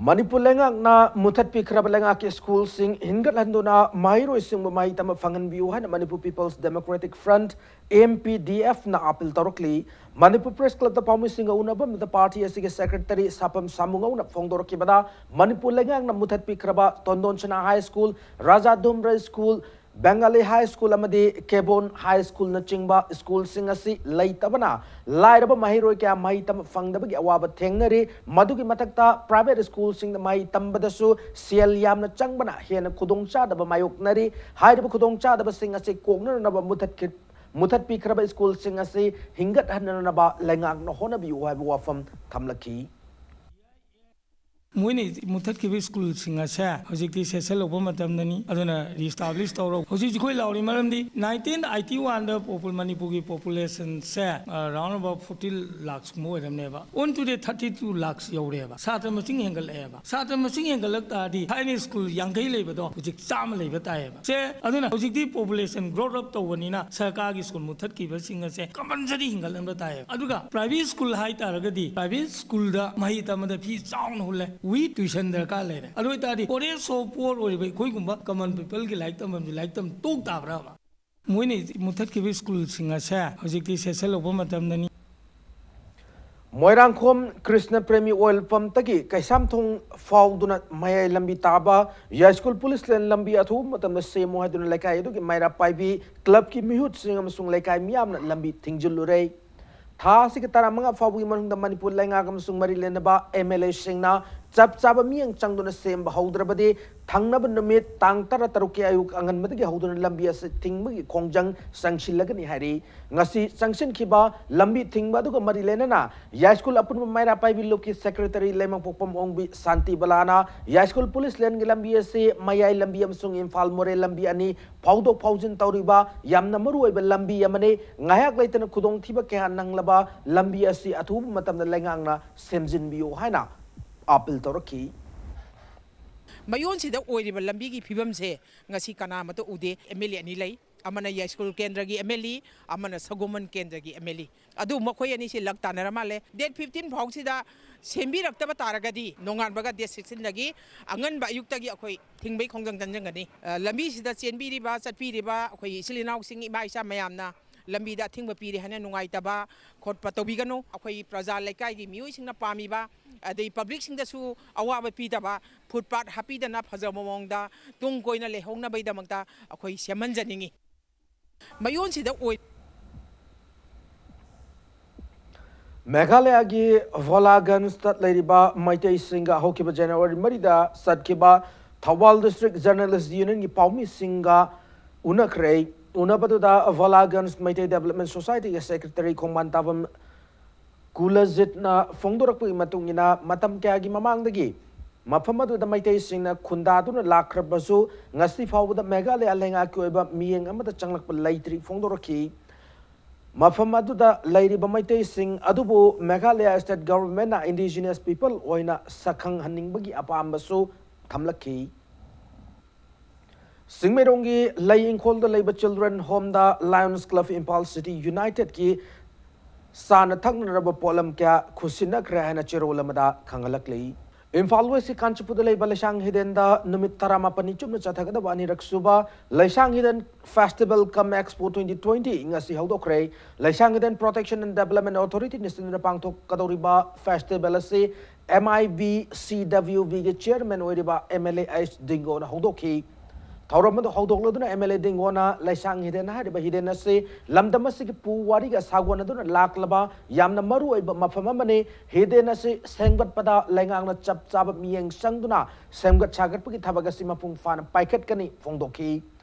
ꯃꯅꯤꯄꯨꯔ ꯂꯩꯉꯥꯛꯅ ꯃꯨꯊꯠꯄꯤꯈ꯭ꯔꯕ ꯂꯩꯉꯥꯛꯀꯤ ꯁ꯭ꯀꯨꯜꯁꯤꯡ ꯍꯤꯡꯒꯠꯍꯟꯗꯨꯅ ꯃꯍꯩꯔꯣꯏꯁꯤꯡꯕꯨ ꯃꯍꯩ ꯇꯝꯕ ꯐꯪꯍꯟꯕꯤꯌꯨ ꯍꯥꯏꯅ Manipur People's Democratic Front, M P D F, ꯅ ꯑꯥꯄꯤꯜ ꯇꯧꯔꯛꯂꯤ꯫ ꯃꯅꯤꯄꯨꯔ ꯄ꯭ꯔꯦꯁ ꯀ꯭ꯂꯕꯇ ꯄꯥꯎꯃꯤꯁꯤꯡꯒ ꯎꯅꯕ ꯑꯃꯗ ꯄꯥꯔꯇꯤ ꯑꯁꯤꯒꯤ ꯁꯦꯀ꯭ꯔꯦꯇꯔꯤ ꯁꯥꯄꯝ ꯁꯥꯃꯨꯉꯧꯅ ꯐꯣꯡꯗꯣꯔꯛꯈꯤꯕꯗ, ꯃꯅꯤꯄꯨꯔ ꯂꯩꯉꯥꯛꯅ ꯃꯨꯊꯠꯄꯤꯈ꯭ꯔꯕ ꯇꯣꯟꯗꯣꯟ ꯁꯅꯥ ꯍꯥꯏ ꯁ꯭ꯀꯨꯜ, ꯔꯥꯖꯥ ꯙꯨꯝꯔ ꯁ꯭ꯀꯨꯜ, ꯕꯦꯡꯒꯥꯂꯤ ꯍꯥꯏ ꯁ꯭ꯀꯨꯜ ꯑꯃꯗꯤ ꯀꯦꯕꯣꯟ ꯍꯥꯏ ꯁ꯭ꯀꯨꯜꯅꯆꯤꯡꯕ ꯁ꯭ꯀꯨꯜꯁꯤꯡ ꯑꯁꯤ ꯂꯩꯇꯕꯅ ꯂꯥꯏꯔꯕ ꯃꯍꯩꯔꯣꯏ ꯀꯌꯥ ꯃꯍꯩ ꯇꯝꯕ ꯐꯪꯗꯕꯒꯤ ꯑꯋꯥꯕ ꯊꯦꯡꯅꯔꯤ꯫ ꯃꯗꯨꯒꯤ ꯃꯊꯛꯇ ꯄ꯭ꯔꯥꯏꯚꯦꯠ ꯁ꯭ꯀꯨꯜꯁꯤꯡꯗ ꯃꯍꯩ ꯇꯝꯕꯗꯁꯨ ꯁꯦꯜ ꯌꯥꯝꯅ ꯆꯪꯕꯅ ꯍꯦꯟꯅ ꯈꯨꯗꯣꯡꯆꯥꯗꯕ ꯃꯥꯌꯣꯛꯅꯔꯤ꯫ ꯍꯥꯏꯔꯤꯕ ꯈꯨꯗꯣꯡꯆꯥꯗꯕꯁꯤꯡ ꯑꯁꯤ ꯀꯣꯛꯅꯅꯕ ꯃꯨꯊꯠꯈꯤ-, ꯃꯨꯊꯠꯄꯤꯈ꯭ꯔꯕ ꯁ꯭ꯀꯨꯜꯁꯤꯡ ꯑꯁꯤ ꯍꯤꯡꯒꯠꯍꯟꯅꯅꯕ ꯂꯩꯉꯥꯛꯅ ꯍꯣꯠꯅꯕꯤꯌꯨ ꯍꯥꯏꯕ ꯋꯥꯐꯝ ꯊꯝꯂꯛꯈꯤ꯫ ꯃꯣꯏꯅ ꯃꯨꯊꯠꯈꯤꯕ ꯁ꯭ꯀꯨꯜꯁꯤꯡ ꯑꯁꯦ ꯍꯧꯖꯤꯛꯇꯤ ꯁꯦꯁꯟ ꯂꯧꯕ ꯃꯇꯝꯗꯅꯤ, ꯑꯗꯨꯅ ꯔꯤꯁꯇꯥꯕ꯭ꯂꯤꯁ ꯇꯧꯔꯣ꯫ ꯍꯧꯖꯤꯛ ꯑꯩꯈꯣꯏ ꯂꯥꯎꯔꯤ ꯃꯔꯝꯗꯤ ꯅꯥꯏꯟꯇꯤꯟ ꯑꯥꯏꯇꯤ ꯋꯥꯟꯗ ꯄꯣꯄꯨ-, ꯃꯅꯤꯄꯨꯔꯒꯤ ꯄꯣꯄꯨꯂꯦꯁꯟꯁꯦ, ꯑ, round about forty lakhs ꯀꯨꯝꯕ ꯑꯣꯏꯔꯝꯅꯦꯕ꯫ On today thirty two lakhs ꯌꯧꯔꯦꯕ꯫ ꯁꯥꯇ꯭ꯔ ꯃꯁꯤꯡ ꯍꯦꯟꯒꯠꯂꯛꯑꯦꯕ꯫ ꯁꯥꯇ꯭ꯔ ꯃꯁꯤꯡ ꯍꯦꯟꯒꯠꯂꯛ ꯇꯥꯔꯗꯤ ꯊꯥꯏꯅ ꯁ꯭ꯀꯨꯜ ꯌꯥꯡꯈꯩ ꯂꯩꯕꯗꯣ ꯍꯧꯖꯤꯛ ꯆꯥꯝꯃ ꯂꯩꯕ ꯇꯥꯏꯌꯦꯕ꯫ ꯁꯦ, ꯑꯗꯨꯅ ꯍꯧꯖꯤꯛꯇꯤ ꯄꯣꯄꯨꯂꯦꯁꯟ ꯒ꯭ꯔꯣꯠ ꯑꯞ ꯇꯧꯕꯅꯤꯅ ꯁꯔꯀꯥꯔꯒꯤ ꯁ꯭ꯀꯨꯜ ꯃꯨꯊꯠꯈꯤꯕꯁꯤꯡ ꯑꯁꯦ ꯀꯝꯄꯜꯁꯔꯤ ꯍꯤꯡꯒꯠꯍꯟꯕ ꯇꯥꯏꯌꯦꯕ꯫ ꯑꯗꯨꯒ ꯄ꯭ꯔꯥꯏꯚꯦꯠ ꯁ꯭ꯀꯨꯜ ꯍꯥꯏ ꯇꯥꯔꯒꯗꯤ ꯄ꯭ꯔꯥꯏꯚꯦꯠ ꯁ꯭ꯀꯨꯜꯗ ꯃꯍꯩ ꯇꯝꯕꯗ ꯐꯤ ꯆꯥꯎꯅ ꯍꯨꯜꯂꯦ꯫ ꯋꯤ ꯇ꯭ꯌꯨꯁꯟ ꯗꯔꯀꯥꯔ ꯂꯩꯔꯦ꯫ ꯑꯗꯨ ꯑꯣꯏꯇꯥꯔꯗꯤ ꯄꯣꯔꯦꯁ ꯑꯣꯐ ꯄꯣꯔ ꯑꯣꯏꯔꯤꯕ ꯑꯩꯈꯣꯏꯒꯨꯝꯕ ꯀꯃꯟ ꯄꯤꯄꯜꯒꯤ ꯂꯥꯏꯔꯤꯛ ꯇꯝꯐꯝꯁꯤ ꯂꯥꯏꯔꯤꯛ ꯇꯝ ꯇꯣꯛ ꯇꯥꯕ꯭ꯔꯕ? ꯃꯣꯏꯅ ꯃꯨꯊꯠꯈꯤꯕ ꯁ꯭ꯀꯨꯜꯁꯤꯡ ꯑꯁꯦ ꯍꯧꯖꯤꯛꯇꯤ ꯁꯦꯁꯟ ꯂꯧꯕ ꯃꯇꯝꯗꯅꯤ꯫ ꯃꯣꯏꯔꯥꯡꯈꯣꯝ ꯀ꯭ꯔꯤꯁꯅ ꯄ꯭ꯔꯦꯃꯤ ꯑꯣꯏꯜ ꯄꯝꯇꯒꯤ ꯀꯩꯁꯥꯝꯊꯣꯡ ꯐꯥꯎꯗꯨꯅ ꯃꯌꯥꯏ ꯂꯝꯕꯤ ꯇꯥꯕ ꯌꯥꯏꯁ꯭ꯀꯨꯜ ꯄꯨꯂꯤꯁ ꯂꯦꯟ ꯂꯝꯕꯤ ꯑꯊꯨꯕ ꯃꯇꯝꯗ ꯁꯦꯝꯃꯨ ꯍꯥꯏꯗꯨꯅ ꯂꯩꯀꯥꯏ ꯑꯗꯨꯒꯤ ꯃꯩꯔꯥ ꯄꯥꯏꯕꯤ ꯀ꯭ꯂꯕꯀꯤ ꯃꯤꯍꯨꯠꯁꯤꯡ ꯑꯃꯁꯨꯡ ꯂꯩꯀꯥꯏ ꯃꯤꯌꯥꯝꯅ ꯂꯝꯕꯤ ꯊꯤꯡꯖꯤꯜꯂꯨꯔꯦ꯫ ꯊꯥ ꯑꯁꯤꯒꯤ ꯇꯔꯥꯃꯉꯥ ꯐꯥꯎꯕꯒꯤ ꯃꯅꯨꯡꯗ ꯃꯅꯤꯄꯨꯔ ꯂꯩꯉꯥꯛ ꯑꯃꯁꯨꯡ ꯃꯔꯤ ꯂꯩꯅꯕ ꯑꯦꯝ ꯑꯦꯜ ꯑꯦꯁꯤꯡꯅ ꯆꯞ ꯆꯥꯕ ꯃꯤꯠꯌꯦꯡ ꯆꯪꯗꯨꯅ ꯁꯦꯝꯕ ꯍꯧꯗ꯭ꯔꯕꯗꯤ ꯊꯪꯅꯕ ꯅꯨꯃꯤꯠ ꯇꯥꯡ ꯇꯔꯥꯇꯔꯨꯛꯀꯤ ꯑꯌꯨꯛ ꯑꯉꯟꯕꯗꯒꯤ ꯍꯧꯗꯨꯅ ꯂꯝꯕꯤ ꯑꯁꯤ ꯊꯤꯡꯕꯒꯤ ꯈꯣꯡꯖꯪ ꯆꯪꯁꯤꯜꯂꯒꯅꯤ ꯍꯥꯏꯔꯤ꯫ ꯉꯁꯤ ꯆꯪꯁꯤꯟꯈꯤꯕ ꯂꯝꯕꯤ ꯊꯤꯡꯕ ꯑꯗꯨꯒ ꯃꯔꯤ ꯂꯩꯅꯅ ꯌꯥꯏꯁ꯭ꯀꯨꯜ ꯑꯄꯨꯟꯕ ꯃꯩꯔꯥ ꯄꯥꯏꯕꯤ ꯂꯨꯞꯀꯤ ꯁꯦꯀ꯭ꯔꯦꯇꯔꯤ ꯂꯩꯃꯄꯣꯛꯄꯝ ꯑꯣꯡꯕꯤ ꯁꯥꯟꯇꯤ ꯕꯂꯥꯅ ꯌꯥꯏꯁ꯭ꯀꯨꯜ ꯄꯨꯂꯤꯁ ꯂꯦꯟꯒꯤ ꯂꯝꯕꯤ ꯑꯁꯤ ꯃꯌꯥꯏ ꯂꯝꯕꯤ ꯑꯃꯁꯨꯡ ꯏꯝꯐꯥꯜ ꯃꯣꯔꯦ ꯂꯝꯕꯤ ꯑꯅꯤ ꯐꯥꯎꯗꯣꯛ ꯐꯥꯎꯖꯤꯟ ꯇꯧꯔꯤꯕ ꯌꯥꯝꯅ ꯃꯔꯨꯑꯣꯏꯕ ꯂꯝꯕꯤ ꯑꯃꯅꯤ꯫ ꯉꯥꯏꯍꯥꯛ ꯂꯩꯇꯅ ꯈꯨꯗꯣꯡꯊꯤꯕ ꯀꯌꯥ ꯅꯪꯂꯕ ꯂꯝꯕꯤ ꯑꯁꯤ ꯑꯊꯨꯕ ꯃꯇꯝꯗ ꯂꯩꯉꯥꯛꯅ ꯁꯦꯝꯖꯤꯟꯕꯤꯌꯨ ꯍꯥꯏꯅ ꯑꯥꯄꯤꯜ ꯇꯧꯔꯛꯈꯤ꯫ ꯃꯌꯣꯟꯁꯤꯗ ꯑꯣꯏꯔꯤꯕ ꯂꯝꯕꯤꯒꯤ ꯐꯤꯕꯝꯁꯦ ꯉꯁꯤ ꯀꯅꯥꯃꯠꯇ ꯎꯗꯦ꯫ ꯑꯦꯝ ꯑꯦꯜ ꯑꯦ ꯑꯅꯤ ꯂꯩ, ꯑꯃꯅ ꯌꯥꯏꯁ꯭ꯀꯨꯜ ꯀꯦꯟꯗ꯭ꯔꯒꯤ ꯑꯦꯝ ꯑꯦꯜ ꯑꯦ, ꯑꯃꯅ ꯁꯒꯣꯃꯟ ꯀꯦꯟꯗ꯭ꯔꯒꯤ ꯑꯦꯝ ꯑꯦꯜ ꯑꯦ꯫ ꯑꯗꯨ ꯃꯈꯣꯏ ꯑꯅꯤꯁꯤ ꯂꯛ ꯇꯥꯟꯅꯔ ꯃꯥꯜꯂꯦ꯫ ꯗꯦꯠ ꯐꯤꯐꯇꯤꯟ ꯐꯥꯎꯁꯤꯗ ꯁꯦꯝꯕꯤꯔꯛꯇꯕ ꯇꯥꯔꯒꯗꯤ ꯅꯣꯡꯉꯥꯟꯕꯒ ꯗꯦꯠ ꯁꯤꯛꯁꯇꯤꯟꯗꯒꯤ ꯑꯉꯟꯕ ꯑꯌꯨꯛꯇꯒꯤ ꯑꯩꯈꯣꯏ ꯊꯤꯡꯕꯒꯤ ꯈꯣꯡꯖꯪ ꯆꯪꯁꯤꯟꯒꯅꯤ꯫ ꯑ, ꯂꯝꯕꯤꯁꯤꯗ ꯆꯦꯟꯕꯤꯔꯤꯕ, ꯆꯠꯄꯤꯔꯤꯕ ꯑꯩꯈꯣꯏ ꯏꯆꯤꯜ ꯏꯅꯥꯎꯁꯤꯡ, ꯏꯃꯥ ꯏꯆꯥ ꯃꯌꯥꯝꯅ ꯂꯝꯕꯤꯗ ꯑꯊꯤꯡꯕ ꯄꯤꯔꯦ ꯍꯥꯏꯅ ꯅꯨꯡꯉꯥꯏꯇꯕ ꯈꯣꯠꯄ ꯇꯧꯕꯤꯒꯅꯨ꯫ ꯑꯩꯈꯣꯏ ꯄ꯭ꯔꯖꯥ ꯂꯩꯀꯥꯏꯒꯤ ꯃꯤꯑꯣꯏꯁꯤꯡꯅ ꯄꯥꯝꯃꯤꯕ, ꯑꯗꯩ ꯄꯕ꯭ꯂꯤꯛꯁꯤꯡꯗꯁꯨ ꯑꯋꯥꯕ ꯄꯤꯗꯕ, ꯐꯨꯠꯄꯥꯠ ꯍꯥꯞꯄꯤꯗꯅ ꯐꯖꯕ ꯃꯑꯣꯡꯗ ꯇꯨꯡ ꯀꯣꯏꯅ ꯂꯩꯍꯧꯅꯕꯒꯤꯗꯃꯛꯇ ꯑꯩꯈꯣꯏ ꯁꯦꯝꯍꯟꯖꯅꯤꯡꯉꯤ꯫ ꯃꯌꯣꯟꯁꯤꯗ ꯑꯣꯏ ꯃꯦꯘꯥꯂꯌꯒꯤ ꯚꯣꯂꯥꯒꯟꯖꯇ ꯂꯩꯔꯤꯕ ꯃꯩꯇꯩꯁꯤꯡꯒ ꯍꯧꯈꯤꯕ ꯖꯅꯋꯥꯔꯤ ꯃꯔꯤꯗ ꯆꯠꯈꯤꯕ ꯊꯧꯕꯥꯜ ꯗꯤꯁꯇ꯭ꯔꯤꯛ ꯖꯔꯅꯦꯂꯤꯁ ꯌꯨꯅꯤꯌꯟꯒꯤ ꯄꯥꯎꯃꯤꯁꯤꯡꯒ ꯎꯅꯈ꯭ꯔꯦ꯫ ꯎꯅꯕꯗꯨꯗ ꯚꯣꯂꯥꯒꯟꯖ ꯃꯩꯇꯩ ꯗꯦꯕꯂꯞꯃꯦꯟ ꯁꯣꯁꯥꯏꯇꯤꯒꯤ ꯁꯦꯀ꯭ꯔꯦꯇꯔꯤ ꯈꯣꯡꯕꯥꯟ ꯇꯥꯕꯝ ꯀꯨꯂꯖꯤꯠꯅ ꯐꯣꯡꯗꯣꯔꯛꯄꯒꯤ ꯃꯇꯨꯡ ꯏꯟꯅ, ꯃꯇꯝ ꯀꯌꯥꯒꯤ ꯃꯃꯥꯡꯗꯒꯤ ꯃꯐꯝ ꯑꯗꯨꯗ ꯃꯩꯇꯩꯁꯤꯡꯅ ꯈꯨꯟꯗꯥꯗꯨꯅ ꯂꯥꯛꯈ꯭ꯔꯕꯁꯨ, ꯉꯁꯤ ꯐꯥꯎꯕꯗ ꯃꯦꯘꯥꯂꯌꯥ ꯂꯩꯉꯥꯛꯀꯤ ꯑꯣꯏꯕ ꯃꯤꯠꯌꯦꯡ ꯑꯃꯠꯇ ꯆꯪꯂꯛꯄ ꯂꯩꯇ꯭ꯔꯤ ꯐꯣꯡꯗꯣꯔꯛꯈꯤ꯫ ꯃꯐꯝ ꯑꯗꯨꯗ ꯂꯩꯔꯤꯕ ꯃꯩꯇꯩꯁꯤꯡ ꯑꯗꯨꯕꯨ ꯃꯦꯘꯥꯂꯌꯥ state government ꯅ indigenous people ꯑꯣꯏꯅ ꯁꯛꯈꯪꯍꯟꯅꯤꯡꯕꯒꯤ ꯑꯄꯥꯝꯕꯁꯨ ꯊꯝꯂꯛꯈꯤ꯫ ꯆꯤꯡꯃꯩꯔꯣꯡꯒꯤ ꯂꯩ ꯏꯪꯈꯣꯜꯗ ꯂꯩꯕ Children Home ꯗ Lions Club Imphal City United ꯀꯤ ꯆꯥꯅ ꯊꯛꯅꯔꯕ ꯄꯣꯠꯂꯝ ꯀꯌꯥ ꯈꯨꯠꯁꯤꯟꯅꯈ꯭ꯔꯦ ꯍꯥꯏꯅ ꯆꯦꯔꯣꯜ ꯑꯃꯗ ꯈꯪꯍꯜꯂꯛꯂꯤ꯫ ꯏꯝꯐꯥꯜ West ꯀꯤ ꯀꯥꯟꯆꯤꯄꯨꯔꯗ ꯂꯩꯕ ꯂꯩꯁꯥꯡ ꯍꯤꯗꯦꯟꯗ ꯅꯨꯃꯤꯠ ꯇꯔꯥꯃꯥꯄꯟꯅꯤ ꯆꯨꯞꯅ ꯆꯠꯊꯒꯗꯕ ꯑꯅꯤꯔꯛ ꯁꯨꯕ ꯂꯩꯁꯥꯡ ꯍꯤꯗꯦꯟ Festival cum Expo twenty twenty ꯉꯁꯤ ꯍꯧꯗꯣꯛꯈ꯭ꯔꯦ꯫ ꯂꯩꯁꯥꯡ ꯍꯤꯗꯦꯟ Protection and Development Authority ꯅ ꯁꯤꯟꯗꯨꯅ ꯄꯥꯡꯊꯣꯛꯀꯗꯧꯔꯤꯕ festival ꯑꯁꯤ M I V C W V ꯒꯤ chairman ꯑꯣꯏꯔꯤꯕ M L A ꯑꯩꯆ ꯗꯤꯡꯒꯣꯅ ꯍꯧꯗꯣꯛꯈꯤ꯫ ꯊꯧꯔꯝ ꯑꯗꯨ ꯍꯧꯗꯣꯛꯂꯗꯨꯅ M L A ꯗꯤꯡꯒꯣꯅ ꯂꯩꯁꯥꯡ ꯍꯤꯗꯦꯟ ꯍꯥꯏꯔꯤꯕ ꯍꯤꯗꯦꯟ ꯑꯁꯤ ꯂꯝꯗꯝ ꯑꯁꯤꯒꯤ ꯄꯨꯋꯥꯔꯤꯒ ꯁꯥꯒꯣꯟꯅꯗꯨꯅ ꯂꯥꯛꯂꯕ ꯌꯥꯝꯅ ꯃꯔꯨ ꯑꯣꯏꯕ ꯃꯐꯝ ꯑꯃꯅꯤ꯫ ꯍꯤꯗꯦꯟ ꯑꯁꯤ ꯁꯦꯝꯒꯠꯄꯗ ꯂꯩꯉꯥꯛꯅ ꯆꯞ ꯆꯥꯕ ꯃꯤꯠꯌꯦꯡ ꯆꯪꯗꯨꯅ ꯁꯦꯝꯒꯠ ꯁꯥꯒꯠꯄꯒꯤ ꯊꯕꯛ ꯑꯁꯤ ꯃꯄꯨꯡ ꯐꯥꯅ ꯄꯥꯏꯈꯠꯀꯅꯤ ꯐꯣꯡꯗꯣꯛꯈꯤ꯫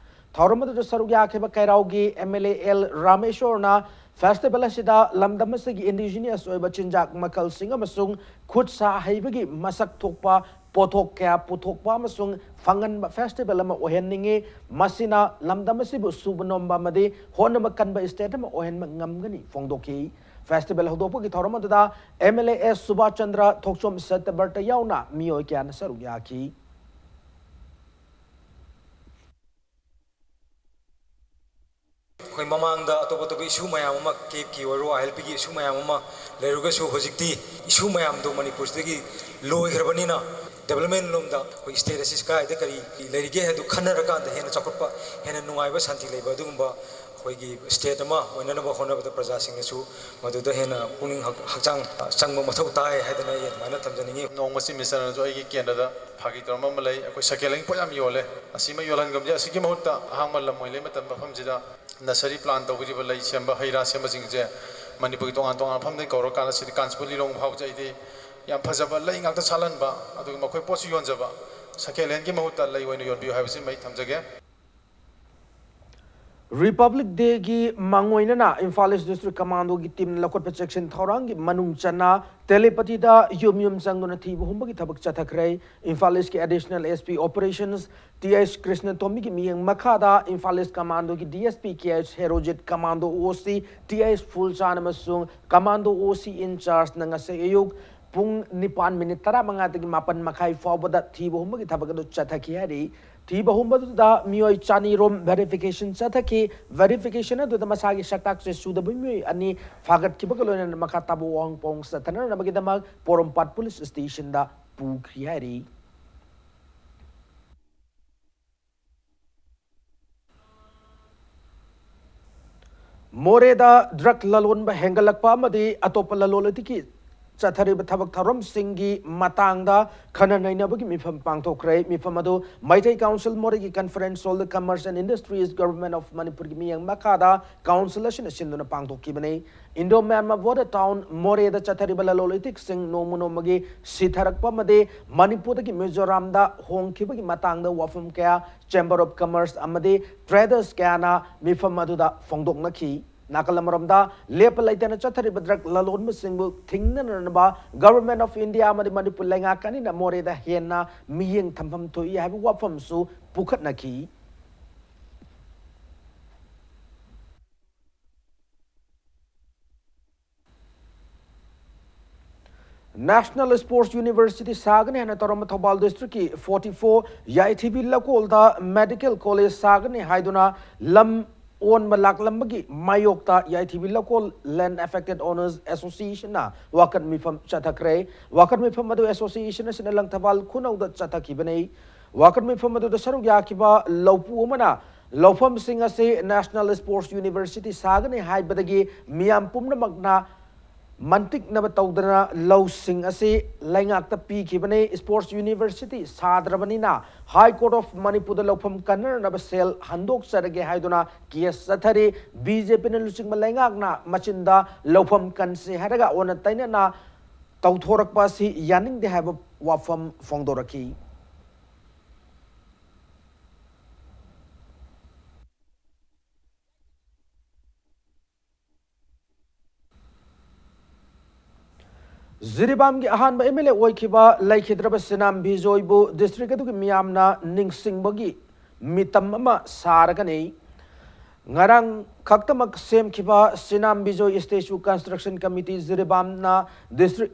ꯊꯧꯔꯝ ꯑꯗꯨꯗ ꯁꯔꯨꯛ ꯌꯥꯈꯤꯕ ꯀꯩꯔꯥꯎꯒꯤ M L A ꯑꯦꯜ ꯔꯥꯃꯦꯁꯣꯔꯅ festival ꯑꯁꯤꯗ ꯂꯝꯗꯝ ꯑꯁꯤꯒꯤ indigenous ꯑꯣꯏꯕ ꯆꯤꯟꯖꯥꯛ ꯃꯈꯜꯁꯤꯡ ꯑꯃꯁꯨꯡ ꯈꯨꯠ ꯁꯥ ꯍꯩꯕꯒꯤ ꯃꯁꯛ ꯊꯣꯛꯄ ꯄꯣꯠꯊꯣꯛ ꯀꯌꯥ ꯄꯨꯊꯣꯛꯄ ꯑꯃꯁꯨꯡ ꯐꯪꯍꯟꯕ festival ꯑꯃ ꯑꯣꯏꯍꯟꯅꯤꯡꯏ꯫ ꯃꯁꯤꯅ ꯂꯝꯗꯝ ꯑꯁꯤꯕꯨ ꯁꯨꯕ ꯅꯣꯝꯕ ꯑꯃꯗꯤ ꯍꯣꯠꯅꯕ ꯀꯟꯕ state ꯑꯃ ꯑꯣꯏꯍꯟꯕ ꯉꯝꯒꯅꯤ ꯐꯣꯡꯗꯣꯛꯈꯤ꯫ Festival ꯍꯧꯗꯣꯛꯄꯒꯤ ꯊꯧꯔꯝ ꯑꯗꯨꯗ M L A ꯑꯦꯁ ꯁꯨꯕꯥꯁ ꯆꯟꯗ꯭ꯔ, ꯊꯣꯛꯆꯣꯝ ꯁꯠꯇꯕꯔꯇ ꯌꯥꯎꯅ ꯃꯤꯑꯣꯏ ꯀꯌꯥꯅ ꯁꯔꯨꯛ ꯌꯥꯈꯤ꯫ ꯑꯩꯈꯣꯏ ꯃꯃꯥꯡꯗ ꯑꯇꯣꯞ ꯑꯇꯣꯞꯄ issue ꯃꯌꯥꯝ ꯑꯃ, ꯀꯦꯞꯀꯤ ꯑꯣꯏꯔꯣ, I L Pꯒꯤ issue ꯃꯌꯥꯝ ꯑꯃ ꯂꯩꯔꯒꯁꯨ, ꯍꯧꯖꯤꯛꯇꯤ issue ꯃꯌꯥꯝꯗꯣ ꯃꯅꯤꯄꯨꯔꯁꯤꯗꯒꯤ ꯂꯣꯏꯈ꯭ꯔꯕꯅꯤꯅ, development ꯂꯣꯝꯗ ꯑꯩꯈꯣꯏ state ꯑꯁꯤ ꯀꯥꯏꯗ ꯀꯔꯤ ꯂꯩꯔꯤꯒꯦ ꯍꯥꯏꯗꯨ ꯈꯟꯅꯔꯀꯥꯟꯗ ꯍꯦꯟꯅ ꯆꯥꯎꯈꯠꯄ, ꯍꯦꯟꯅ ꯅꯨꯡꯉꯥꯏꯕ, ꯁꯥꯟꯇꯤ ꯂꯩꯕ ꯑꯗꯨꯒꯨꯝꯕ ꯑꯩꯈꯣꯏꯒꯤ state ꯑꯃ ꯑꯣꯏꯅꯅꯕ ꯍꯣꯠꯅꯕꯗ ꯄ꯭ꯔꯖꯥꯁꯤꯡꯅꯁꯨ ꯃꯗꯨꯗ ꯍꯦꯟꯅ ꯄꯨꯛꯅꯤꯡ ꯍꯛ-, ꯍꯛꯆꯥꯡ ꯆꯪꯕ ꯃꯊꯧ ꯇꯥꯏ ꯍꯥꯏꯗꯅ ꯑꯩ ꯑꯗꯨꯃꯥꯏꯅ ꯊꯝꯖꯅꯤꯡꯉꯤ꯫ ꯅꯣꯡꯃ Chief Ministerꯅꯁꯨ ꯑꯩꯒꯤ ꯀꯦꯟꯗ꯭ꯔꯗ ꯐꯥꯒꯤ ꯇꯧꯔꯝꯕ ꯑꯃ ꯂꯩ, ꯑꯩꯈꯣꯏ ꯁꯦꯀꯦꯟ ꯍꯦꯟ ꯄꯣꯠ ꯌꯥꯝ ꯌꯣꯜꯂꯦ, ꯑꯁꯤꯃ ꯌꯣꯜꯍꯟꯒꯨꯝꯁꯦ, ꯑꯁꯤꯒꯤ ꯃꯍꯨꯠꯇ ꯑꯍꯥꯡꯕ ꯂꯝ ꯑꯣꯏꯅ ꯂꯩ ꯃꯇꯝ ꯃꯐꯝꯁꯤꯗ nursery plant ꯇꯧꯒꯗꯧꯔꯤꯕ ꯂꯩ ꯁꯦꯝꯕ, ꯍꯩ ꯔꯥ ꯁꯦꯝꯕꯁꯤꯡꯁꯦ ꯃꯅꯤꯄꯨꯔꯒꯤ ꯇꯣꯉꯥꯟ ꯇꯣꯉꯥꯟꯕ ꯃꯐꯝꯗꯒꯤ ꯀꯧꯔꯀꯥꯟꯗ ꯁꯤꯗꯤ ꯀꯥꯟꯆꯤꯄꯨꯔ ꯂꯤꯂꯣꯡ ꯐꯥꯎꯕꯁꯦ ꯑꯩꯗꯤ ꯌꯥꯝ ꯐꯖꯕ ꯂꯩ ꯉꯥꯛꯇ ꯁꯥꯠꯍꯟꯕ, ꯑꯗꯨꯒ ꯃꯈꯣꯏ ꯄꯣꯠꯁꯨ ꯌꯣꯟꯖꯕ, ꯁꯦꯀꯦꯟ ꯍꯦꯟꯒꯤ ꯃꯍꯨꯠꯇ ꯂꯩ ꯑꯣꯏꯅ ꯌꯣꯟꯕꯤꯌꯨ ꯍꯥꯏꯕꯁꯤꯃ ꯑꯩ ꯊꯝꯖꯒꯦ꯫ Republic Day ꯒꯤ ꯃꯥꯡꯑꯣꯏꯅꯅ ꯏꯝꯐꯥꯜ ꯏꯁ ꯗꯤꯁꯇ꯭ꯔꯤꯛ ꯀꯃꯥꯟꯗꯣꯒꯤ ꯇꯤꯝꯅ ꯂꯧꯈꯠꯄ ꯆꯦꯛꯁꯤꯟ ꯊꯧꯔꯥꯡꯒꯤ ꯃꯅꯨꯡ ꯆꯟꯅ ꯇꯦꯂꯤꯄꯇꯤꯗ ꯌꯨꯝ ꯌꯨꯝ ꯆꯪꯗꯨꯅ ꯊꯤꯕ ꯍꯨꯝꯕꯒꯤ ꯊꯕꯛ ꯆꯠꯊꯈ꯭ꯔꯦ꯫ ꯏꯝꯐꯥꯜ ꯏꯁꯀꯤ additional S P operations T H ꯀ꯭ꯔꯤꯁꯅꯇꯣꯝꯕꯤꯒꯤ ꯃꯤꯠꯌꯦꯡ ꯃꯈꯥꯗ ꯏꯝꯐꯥꯜ ꯏꯁ ꯀꯃꯥꯟꯗꯣꯒꯤ D S P K H Herojit, commando O C T H ꯐꯨꯜꯆꯥꯟ ꯑꯃꯁꯨꯡ ꯀꯃꯥꯟꯗꯣ ꯑꯣ ꯁꯤ ꯏꯟꯆꯥꯔꯖꯅ ꯉꯁꯤ ꯑꯌꯨꯛ ꯄꯨꯡ ꯅꯤꯄꯥꯟ ꯃꯤꯅꯤꯠ ꯇꯔꯥꯃꯉꯥꯗꯒꯤ ꯃꯥꯄꯟ ꯃꯈꯥꯏ ꯐꯥꯎꯕꯗ ꯊꯤꯕ ꯍꯨꯝꯕꯒꯤ ꯊꯕꯛ ꯑꯗꯨ ꯆꯠꯊꯈꯤ ꯍꯥꯏꯔꯤ꯫ ꯊꯤꯕ ꯍꯨꯝꯕꯗꯨꯗ ꯃꯤꯑꯣꯏ ꯆꯅꯤ ꯔꯣꯝ ꯚꯦꯔꯤꯐꯤꯀꯦꯁꯟ ꯆꯠꯊꯈꯤ꯫ ꯚꯦꯔꯤꯐꯤꯀꯦꯁꯟ ꯑꯗꯨꯗ ꯃꯁꯥꯒꯤ ꯁꯛꯇꯥꯛꯁꯦ ꯁꯨꯗꯕ ꯃꯤꯑꯣꯏ ꯑꯅꯤ ꯐꯥꯒꯠꯈꯤꯕꯒ ꯂꯣꯏꯅꯅ ꯃꯈꯥ ꯇꯥꯕ ꯋꯥꯍꯪ ꯄꯥꯎꯍꯪ ꯆꯠꯊꯅꯅꯕꯒꯤꯗꯃꯛ ꯄꯣꯔꯣꯝꯄꯥꯠ ꯄꯨꯂꯤꯁ ꯁ꯭ꯇꯦꯁꯟꯗ ꯄꯨꯈ꯭ꯔꯤ ꯍꯥꯏꯔꯤ꯫ ꯃꯣꯔꯦꯗ ꯗ꯭ꯔꯒ ꯂꯂꯣꯟꯕ ꯍꯦꯟꯒꯠꯂꯛꯄ ꯑꯃꯗꯤ ꯑꯇꯣꯞꯄ ꯂꯂꯣꯟ ꯏꯇꯤꯛꯀꯤ ꯆꯠꯊꯔꯤꯕ ꯊꯕꯛ ꯊꯧꯔꯝꯁꯤꯡꯒꯤ ꯃꯇꯥꯡꯗ ꯈꯟꯅ ꯅꯩꯅꯕꯒꯤ ꯃꯤꯐꯝ ꯄꯥꯡꯊꯣꯛꯈ꯭ꯔꯦ꯫ ꯃꯤꯐꯝ ꯑꯗꯨ ꯃꯩꯇꯩ ꯀꯥꯎꯟꯁꯤꯜ ꯃꯣꯔꯦꯒꯤ ꯀꯟꯐꯔꯦꯟꯁ ꯍꯣꯜꯗ commerce and industries government of ꯃꯅꯤꯄꯨꯔꯒꯤ ꯃꯤꯠꯌꯦꯡ ꯃꯈꯥꯗ ꯀꯥꯎꯟꯁꯤꯜ ꯑꯁꯤꯅ ꯁꯤꯟꯗꯨꯅ ꯄꯥꯡꯊꯣꯛꯈꯤꯕꯅꯤ꯫ ꯏꯟꯗꯣ ꯃ꯭ꯌꯥꯟꯃꯥꯔ ꯕꯣꯔꯗꯔ ꯇꯥꯎꯟ ꯃꯣꯔꯦꯗ ꯆꯠꯊꯔꯤꯕ ꯂꯂꯣꯟ ꯏꯇꯤꯛꯁꯤꯡ ꯅꯣꯡꯃ ꯅꯣꯡꯃꯒꯤ ꯁꯤꯊꯔꯛꯄ ꯑꯃꯗꯤ ꯃꯅꯤꯄꯨꯔꯗꯒꯤ ꯃꯤꯖꯣꯔꯥꯝꯗ ꯍꯣꯡꯈꯤꯕꯒꯤ ꯃꯇꯥꯡꯗ ꯋꯥꯐꯝ ꯀꯌꯥ ꯆꯦꯝꯕꯔ ꯑꯣꯐ ꯀꯃꯔꯁ ꯑꯃꯗꯤ ꯇ꯭ꯔꯦꯗꯔꯁ ꯀꯌꯥꯅ ꯃꯤꯐꯝ ꯑꯗꯨꯗ ꯐꯣꯡꯗꯣꯛꯅꯈꯤ꯫ ꯅꯥꯀꯜ ꯑꯃꯔꯣꯝꯗ, ꯂꯦꯞꯄ ꯂꯩꯇꯅ ꯆꯠꯊꯔꯤꯕ ꯗ꯭ꯔꯒ ꯂꯂꯣꯟꯕꯁꯤꯡꯕꯨ ꯊꯤꯡꯅꯅꯕ ꯒꯚꯔꯟꯃꯦꯟꯠ ꯑꯣꯐ ꯏꯟꯗꯤꯌꯥ ꯑꯃꯗꯤ ꯃꯅꯤꯄꯨꯔ ꯂꯩꯉꯥꯛ ꯑꯅꯤꯅ ꯃꯣꯔꯦꯗ ꯍꯦꯟꯅ ꯃꯤꯠꯌꯦꯡ ꯊꯝꯐꯝ ꯊꯣꯛꯏ ꯍꯥꯏꯕ ꯋꯥꯐꯝꯁꯨ ꯄꯨꯈꯠꯅꯈꯤ꯫ ꯅꯦꯁꯅꯦꯜ ꯁ꯭ꯄꯣꯔꯠꯁ ꯌꯨꯅꯤꯚꯔꯁꯤꯇꯤ ꯁꯥꯒꯅꯤ ꯍꯥꯏꯅ ꯇꯧꯔꯝꯕ ꯊꯧꯕꯥꯜ ꯗꯤꯁꯇ꯭ꯔꯤꯛꯀꯤ ꯐꯣꯔꯇꯤ ꯐꯣꯔ ꯌꯥꯏꯊꯤꯕꯤ ꯂꯧꯀꯣꯜꯗ ꯃꯦꯗꯤꯀꯦꯜ ꯀꯣꯂꯦꯖ ꯁꯥꯒꯅꯤ ꯍꯥꯏꯗꯨꯅ ꯂꯝ ꯑꯣꯟꯕ ꯂꯥꯛꯂꯝꯕꯒꯤ ꯃꯥꯌꯣꯛꯇ ꯌꯥꯏꯊꯤꯕꯤ ꯂꯧꯀꯣꯜ ꯂꯦꯟꯗ ꯑꯦꯐꯦꯛꯇꯦꯗ ꯑꯣꯅꯔꯁ ꯑꯦꯁꯣꯁꯤꯌꯦꯁꯟꯅ ꯋꯥꯀꯠ ꯃꯤꯐꯝ ꯆꯠꯊꯈ꯭ꯔꯦ꯫ ꯋꯥꯀꯠ ꯃꯤꯐꯝ ꯑꯗꯨ ꯑꯦꯁꯣꯁꯤꯌꯦꯁꯟ ꯑꯁꯤꯅ ꯂꯪꯊꯕꯥꯜ ꯈꯨꯅꯧꯗ ꯆꯠꯊꯈꯤꯕꯅꯤ꯫ ꯋꯥꯀꯠ ꯃꯤꯐꯝ ꯑꯗꯨꯗ ꯁꯔꯨꯛ ꯌꯥꯈꯤꯕ ꯂꯧꯄꯨ ꯑꯃꯅ ꯂꯧꯐꯝꯁꯤꯡ ꯑꯁꯤ ꯅꯦꯁꯅꯦꯜ ꯁ꯭ꯄꯣꯔꯠꯁ ꯌꯨꯅꯤꯚꯔꯁꯤꯇꯤ ꯁꯥꯒꯅꯤ ꯍꯥꯏꯕꯗꯒꯤ ꯃꯤꯌꯥꯝ ꯄꯨꯝꯅꯃꯛꯅ ꯃꯟꯇꯤꯛꯅꯕ ꯇꯧꯗꯅ ꯂꯧꯁꯤꯡ ꯑꯁꯤ ꯂꯩꯉꯥꯛꯇ ꯄꯤꯈꯤꯕꯅꯤ꯫ ꯁ꯭ꯄꯣꯔꯠꯁ ꯌꯨꯅꯤꯚꯔꯁꯤꯇꯤ ꯁꯥꯗ꯭ꯔꯕꯅꯤꯅ ꯍꯥꯏ ꯀꯣꯔꯠ ꯑꯣꯐ ꯃꯅꯤꯄꯨꯔꯗ ꯂꯧꯐꯝ ꯀꯟꯅꯅꯕ ꯁꯦꯜ ꯍꯟꯗꯣꯛꯆꯔꯒꯦ ꯍꯥꯏꯗꯨꯅ ꯀꯦꯁ ꯆꯠꯊꯔꯤ꯫ ꯕꯤ ꯖꯦ ꯄꯤꯅ ꯂꯨꯆꯤꯡꯕ ꯂꯩꯉꯥꯛꯅ ꯃꯆꯤꯟꯗ ꯂꯧꯐꯝ ꯀꯟꯁꯤ ꯍꯥꯏꯔꯒ ꯑꯣꯟꯅ ꯇꯩꯅꯅ ꯇꯧꯊꯣꯔꯛꯄ ꯑꯁꯤ ꯌꯥꯅꯤꯡꯗꯦ ꯍꯥꯏꯕ ꯋꯥꯐꯝ ꯐꯣꯡꯗꯣꯔꯛꯈꯤ꯫ ꯖꯤꯔꯤꯕꯥꯝꯒꯤ ꯑꯍꯥꯟꯕ ꯑꯦꯝ ꯑꯦꯜ ꯑꯦ ꯑꯣꯏꯈꯤꯕ ꯂꯩꯈꯤꯗ꯭ꯔꯕ ꯁꯤꯅꯥꯝ ꯕꯤꯖꯣꯏꯕꯨ ꯗꯤꯁꯇ꯭ꯔꯤꯛ ꯑꯗꯨꯒꯤ ꯃꯤꯌꯥꯝꯅ ꯅꯤꯡꯁꯤꯡꯕꯒꯤ ꯃꯤꯇꯝ ꯑꯃ ꯁꯥꯔꯒꯅꯤ꯫ ꯉꯔꯥꯡ ꯈꯛꯇꯃꯛ ꯁꯦꯝꯈꯤꯕ ꯁꯤꯅꯥꯝ ꯕꯤꯖꯣꯏ ꯁ꯭ꯇꯦꯆꯨ ꯀꯟꯁꯇ꯭ꯔꯛꯁꯟ ꯀꯃꯤꯇꯤ ꯖꯤꯔꯤꯕꯥꯝꯅ ꯗꯤꯁꯇ꯭ꯔꯤꯛ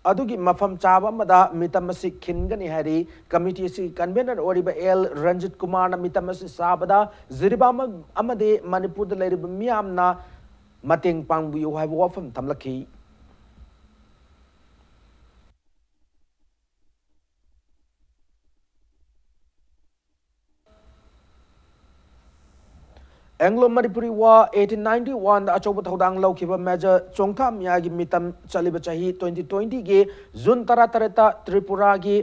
ꯑꯗꯨꯒꯤ ꯃꯐꯝ ꯆꯥꯕ ꯑꯃꯗ ꯃꯤꯇꯝ ꯑꯁꯤ ꯈꯤꯟꯒꯅꯤ ꯍꯥꯏꯔꯤ꯫ ꯀꯃꯤꯇꯤ ꯑꯁꯤꯒꯤ ꯀꯟꯚꯦꯅꯔ ꯑꯣꯏꯔꯤꯕ ꯑꯦꯜ ꯔꯟꯖꯤꯠ ꯀꯨꯃꯥꯔꯅ ꯃꯤꯇꯝ ꯑꯁꯤ ꯁꯥꯕꯗ ꯖꯤꯔꯤꯕꯥꯝ ꯑꯃꯗꯤ ꯃꯅꯤꯄꯨꯔꯗ ꯂꯩꯔꯤꯕ ꯃꯤꯌꯥꯝꯅ ꯃꯇꯦꯡ ꯄꯥꯡꯕꯤꯌꯨ ꯍꯥꯏꯕ ꯋꯥꯐꯝ ꯊꯝꯂꯛꯈꯤ꯫ Anglo Manipuri war eighteen ninety one ꯑꯆꯧꯕ ꯊꯧꯗꯥꯡ ꯂꯧꯈꯤꯕ ꯃꯦꯖꯔ ꯆꯣꯡꯊꯥ ꯃꯤꯌꯥꯒꯤ ꯃꯤꯇꯝ ꯆꯠꯂꯤꯕ ꯆꯍꯤ ꯇ꯭ꯋꯦꯟꯇꯤ ꯇ꯭ꯋꯦꯟꯇꯤꯒꯤ ꯖꯨꯟ ꯇꯔꯥꯇꯔꯦꯠꯇ ꯇ꯭ꯔꯤꯄꯨꯔꯥꯒꯤ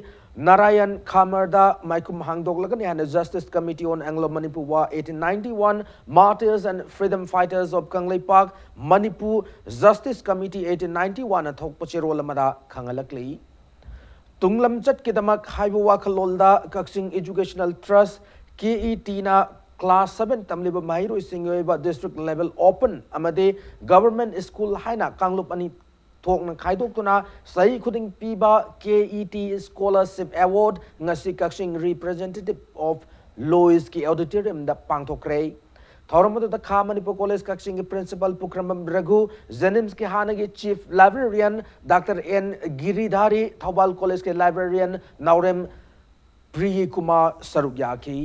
ꯅꯥꯔꯥꯌꯟ ꯈꯥꯃꯔꯗ ꯃꯥꯏꯈꯨꯝ ꯍꯥꯡꯗꯣꯛꯂꯒꯅꯤ ꯍꯥꯏꯅ Justice Committee on Anglo Manipur War eighteen ninety-one Martyrs and Freedom Fighters of Kangleipak Manipur Justice Committee eighteen ninety-one ꯊꯣꯛꯄ ꯆꯦꯔꯣꯜ ꯑꯃꯗ ꯈꯪꯍꯜꯂꯛꯂꯤ꯫ ꯇꯨꯡꯂꯝꯆꯠꯀꯤꯗꯃꯛ ꯍꯥꯏꯕ ꯋꯥꯈꯜꯂꯣꯟꯗ ꯀꯛꯆꯤꯡ Educational Trust, ꯀꯦ ꯏ ꯇꯤꯅ class seven ꯇꯝꯂꯤꯕ ꯃꯍꯩꯔꯣꯏꯁꯤꯡꯒꯤ ꯑꯣꯏꯕ district level open ꯑꯃꯗꯤ government school ꯍꯥꯏꯅ ꯀꯥꯡꯂꯨꯞ ꯑꯅꯤ ꯊꯣꯛꯅ ꯈꯥꯏꯗꯣꯛꯇꯨꯅ ꯆꯍꯤ ꯈꯨꯗꯤꯡ ꯄꯤꯕ ꯀꯦ ꯏ ꯇꯤ Scholarship Award ꯉꯁꯤ ꯀꯛꯆꯤꯡ Representative of Lois ꯀꯤ auditorium ꯗ ꯄꯥꯡꯊꯣꯛꯈ꯭ꯔꯦ꯫ ꯊꯧꯔꯝ ꯑꯗꯨꯗ ꯈꯥ ꯃꯅꯤꯄꯨꯔ ꯀꯣꯂꯦꯖ ꯀꯛꯆꯤꯡꯒꯤ principal ꯄꯨꯈ꯭ꯔꯝꯕꯝ ꯔꯘꯨ, JNIMS ꯀꯤ ꯍꯥꯟꯅꯒꯤ chief librarian doctor N Giridhari, Thoubal ꯀꯣꯂꯦꯖꯀꯤ librarian ꯅꯥꯎꯔꯦꯝ ꯄ꯭ꯔꯤꯌꯀꯨꯃꯥꯔ ꯁꯔꯨꯛ ꯌꯥꯈꯤ꯫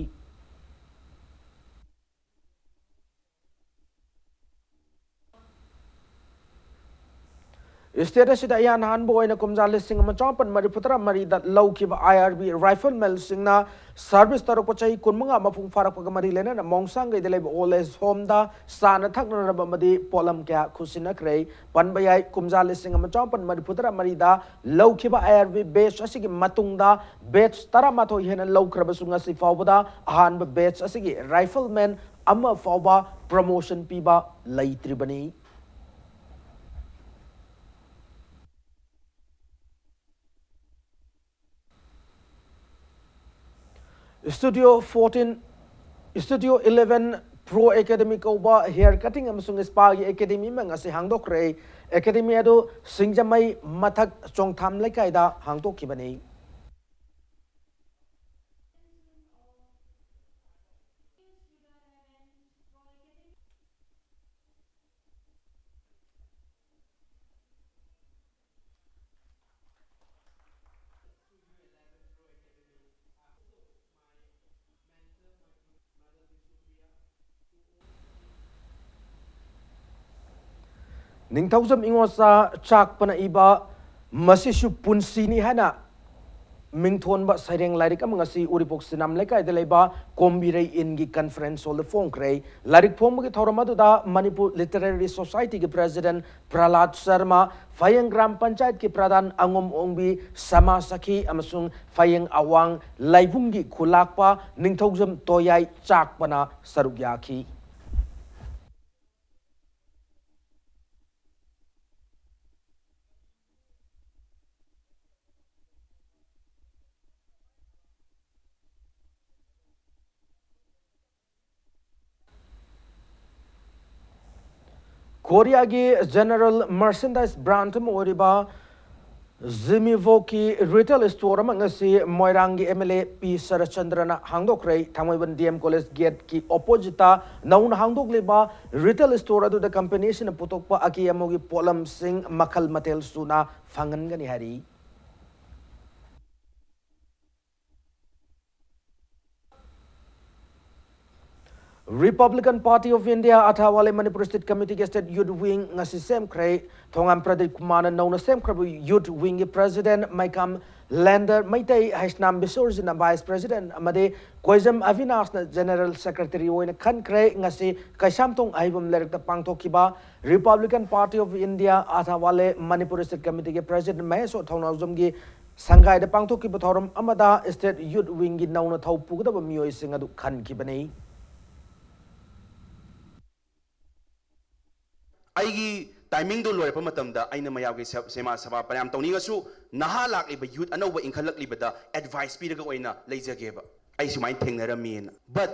State ꯑꯁꯤꯗ ꯏꯍꯥꯟ ꯍꯥꯟꯕ ꯑꯣꯏꯅ ꯀꯨꯝꯖꯥ ꯂꯤꯁꯤꯡ ꯑꯃ ꯆꯃꯥꯄꯟ ꯃꯔꯤꯐꯨ ꯇꯔꯥ ꯃꯔꯤꯗ ꯂꯧꯈꯤꯕ I R B rifleman ꯁꯤꯡꯅ service ꯇꯧꯔꯛꯄ ꯆꯍꯤ ꯀꯨꯟꯃꯉꯥ ꯃꯄꯨꯡ ꯐꯥꯔꯛꯄꯒ ꯃꯔꯤ ꯂꯩꯅꯅ ꯃꯣꯡꯁꯥꯡꯒꯩꯗ ꯂꯩꯕ old age home ꯗ ꯆꯥꯅ ꯊꯛꯅꯅꯕ ꯑꯃꯗꯤ ꯄꯣꯠꯂꯝ ꯀꯌꯥ ꯈꯨꯠꯁꯤꯟꯅꯈ꯭ꯔꯦ꯫ ꯄꯟꯕ ꯌꯥꯏ, ꯀꯨꯝꯖꯥ ꯂꯤꯁꯤꯡ ꯑꯃ ꯆꯃꯥꯄꯟ ꯃꯔꯤꯐꯨ ꯇꯔꯥ ꯃꯔꯤꯗ ꯂꯧꯈꯤꯕ I R B batch ꯑꯁꯤꯒꯤ ꯃꯇꯨꯡꯗ batch ꯇꯔꯥꯃꯥꯊꯣꯏ ꯍꯦꯟꯅ ꯂꯧꯈ꯭ꯔꯕꯁꯨ ꯉꯁꯤ ꯐꯥꯎꯕꯗ ꯑꯍꯥꯟꯕ batch ꯑꯁꯤꯒꯤ rifleman ꯑꯃ ꯐꯥꯎꯕ promotion ꯄꯤꯕ ꯂꯩꯇ꯭ꯔꯤꯕꯅꯤ꯫ Studio fourteen, Studio eleven Pro Academy ꯀꯧꯕ hair cutting ꯑꯃꯁꯨꯡ spa ꯒꯤ academy ꯑꯃ ꯉꯁꯤ ꯍꯥꯡꯗꯣꯛꯈ꯭ꯔꯦ꯫ Academy ꯑꯗꯨ ꯁꯤꯡꯖꯃꯩ ꯃꯊꯛ ꯆꯣꯡꯊꯥꯝ ꯂꯩꯀꯥꯏꯗ ꯍꯥꯡꯗꯣꯛꯈꯤꯕꯅꯤ꯫ ꯅꯤꯡꯊꯧꯖꯝ ꯏꯉꯣꯆꯥ ꯆꯥꯛꯄꯅ ꯏꯕ ꯃꯁꯤꯁꯨ ꯄꯨꯟꯁꯤꯅꯤ ꯍꯥꯏꯅ ꯃꯤꯡꯊꯣꯟꯕ ꯁꯩꯔꯦꯡ ꯂꯥꯏꯔꯤꯛ ꯑꯃ ꯉꯁꯤ ꯎꯔꯤꯄꯣꯛ ꯁꯤꯅꯥꯝ ꯂꯩꯀꯥꯏꯗ ꯂꯩꯕ ꯀꯣꯝꯕꯤꯔꯩ ꯏꯟꯒꯤ conference hall ꯗ ꯐꯣꯡꯈ꯭ꯔꯦ꯫ ꯂꯥꯏꯔꯤꯛ ꯐꯣꯡꯕꯒꯤ ꯊꯧꯔꯝ ꯑꯗꯨꯗ ꯃꯅꯤꯄꯨꯔ Literary Society ꯒꯤ president ꯄ꯭ꯔꯍꯂꯥꯗ ꯁꯔꯃ, ꯐꯌꯦꯡ ꯒ꯭ꯔꯥꯝ ꯄꯟꯆꯥꯌꯠꯀꯤ ꯄ꯭ꯔꯙꯥꯟ ꯑꯉꯣꯝ ꯑꯣꯡꯕꯤ, ꯁꯃꯥꯖ ꯁꯈꯤ ꯑꯃꯁꯨꯡ ꯐꯌꯦꯡ ꯑꯋꯥꯡ ꯂꯥꯏꯕꯨꯡꯒꯤ ꯈꯨꯂꯥꯛꯄ ꯅꯤꯡꯊꯧꯖꯝ ꯇꯣꯌꯥꯏ ꯆꯥꯛꯄꯅ ꯁꯔꯨꯛ ꯌꯥꯈꯤ꯫ ꯀꯣꯔꯤꯌꯥꯒꯤ general merchandise brand ꯑꯃ ꯑꯣꯏꯔꯤꯕ ꯖꯤꯃꯤꯚꯣꯀꯤ retail store ꯑꯃ ꯉꯁꯤ ꯃꯣꯏꯔꯥꯡꯒꯤ M L A P ꯁꯔꯠꯆꯟꯗ꯭ꯔꯅ ꯍꯥꯡꯗꯣꯛꯈ꯭ꯔꯦ꯫ Thangmeiband D M College gate ꯀꯤ opposite ꯇ ꯅꯧꯅ ꯍꯥꯡꯗꯣꯛꯂꯤꯕ retail store ꯑꯗꯨꯗ company ꯑꯁꯤꯅ ꯄꯨꯊꯣꯛꯄ ꯑꯀꯦ ꯑꯃꯧꯒꯤ ꯄꯣꯠꯂꯝꯁꯤꯡ ꯃꯈꯜ ꯃꯊꯦꯜ ꯁꯨꯅ ꯐꯪꯍꯟꯒꯅꯤ ꯍꯥꯏꯔꯤ꯫ Republican Party of India ꯑꯊꯥꯋꯥꯂꯦ Manipur State Committee ꯒꯤ State Youth Wing ꯉꯁꯤ ꯁꯦꯝꯈ꯭ꯔꯦ꯫ ꯊꯣꯉꯥꯝ ꯄ꯭ꯔꯗꯤꯞ ꯀꯨꯃꯥꯔꯅ ꯅꯧꯅ ꯁꯦꯝꯈ꯭ꯔꯕ Youth Wing ꯒꯤ president, ꯃꯩꯀꯥꯝ ꯂꯦꯟꯗꯔ Meitei, Heisnam ꯕꯤꯁꯣꯔꯖꯤꯠꯅ vice president ꯑꯃꯗꯤ ꯀꯣꯏꯖꯝ ꯑꯕꯤꯅꯥꯁꯅ general secretary ꯑꯣꯏꯅ ꯈꯟꯈ꯭ꯔꯦ꯫ ꯉꯁꯤ ꯀꯩꯁꯥꯝꯊꯣꯡ ꯑꯍꯩꯕꯝ ꯂꯩꯔꯛꯇ ꯄꯥꯡꯊꯣꯛꯈꯤꯕ Republican Party of India ꯑꯊꯥꯋꯥꯂꯦ Manipur State Committee ꯒꯤ president ꯃꯍꯦꯁꯣꯔ ꯊꯧꯅꯥꯎꯖꯝꯒꯤ ꯁꯪꯒꯥꯏꯗ ꯄꯥꯡꯊꯣꯛꯈꯤꯕ ꯊꯧꯔꯝ ꯑꯃꯗ State Youth Wing ꯒꯤ ꯅꯧꯅ ꯊꯧ ꯄꯨꯒꯗꯕ ꯃꯤꯑꯣꯏꯁꯤꯡ ꯑꯗꯨ ꯈꯟꯈꯤꯕꯅꯤ꯫ ꯑꯩꯒꯤ timing ꯗꯨ ꯂꯣꯏꯔꯛꯄ ꯃꯇꯝꯗ ꯑꯩꯅ ꯃꯌꯥꯝꯒꯤ ꯁꯦ-, ꯁꯦꯃꯥ ꯁꯦꯕꯥ ꯐꯅꯌꯥꯝ ꯇꯧꯅꯤꯡꯉꯁꯨ, ꯅꯍꯥ ꯂꯥꯛꯂꯤꯕ youth ꯑꯅꯧꯕ ꯏꯟꯈꯠꯂꯛꯂꯤꯕꯗ advice ꯄꯤꯔꯒ ꯑꯣꯏꯅ ꯂꯩꯖꯒꯦꯕ꯫ ꯑꯩ ꯁꯨꯃꯥꯏꯅ ꯊꯦꯡꯅꯔꯝꯃꯤꯅ꯫ But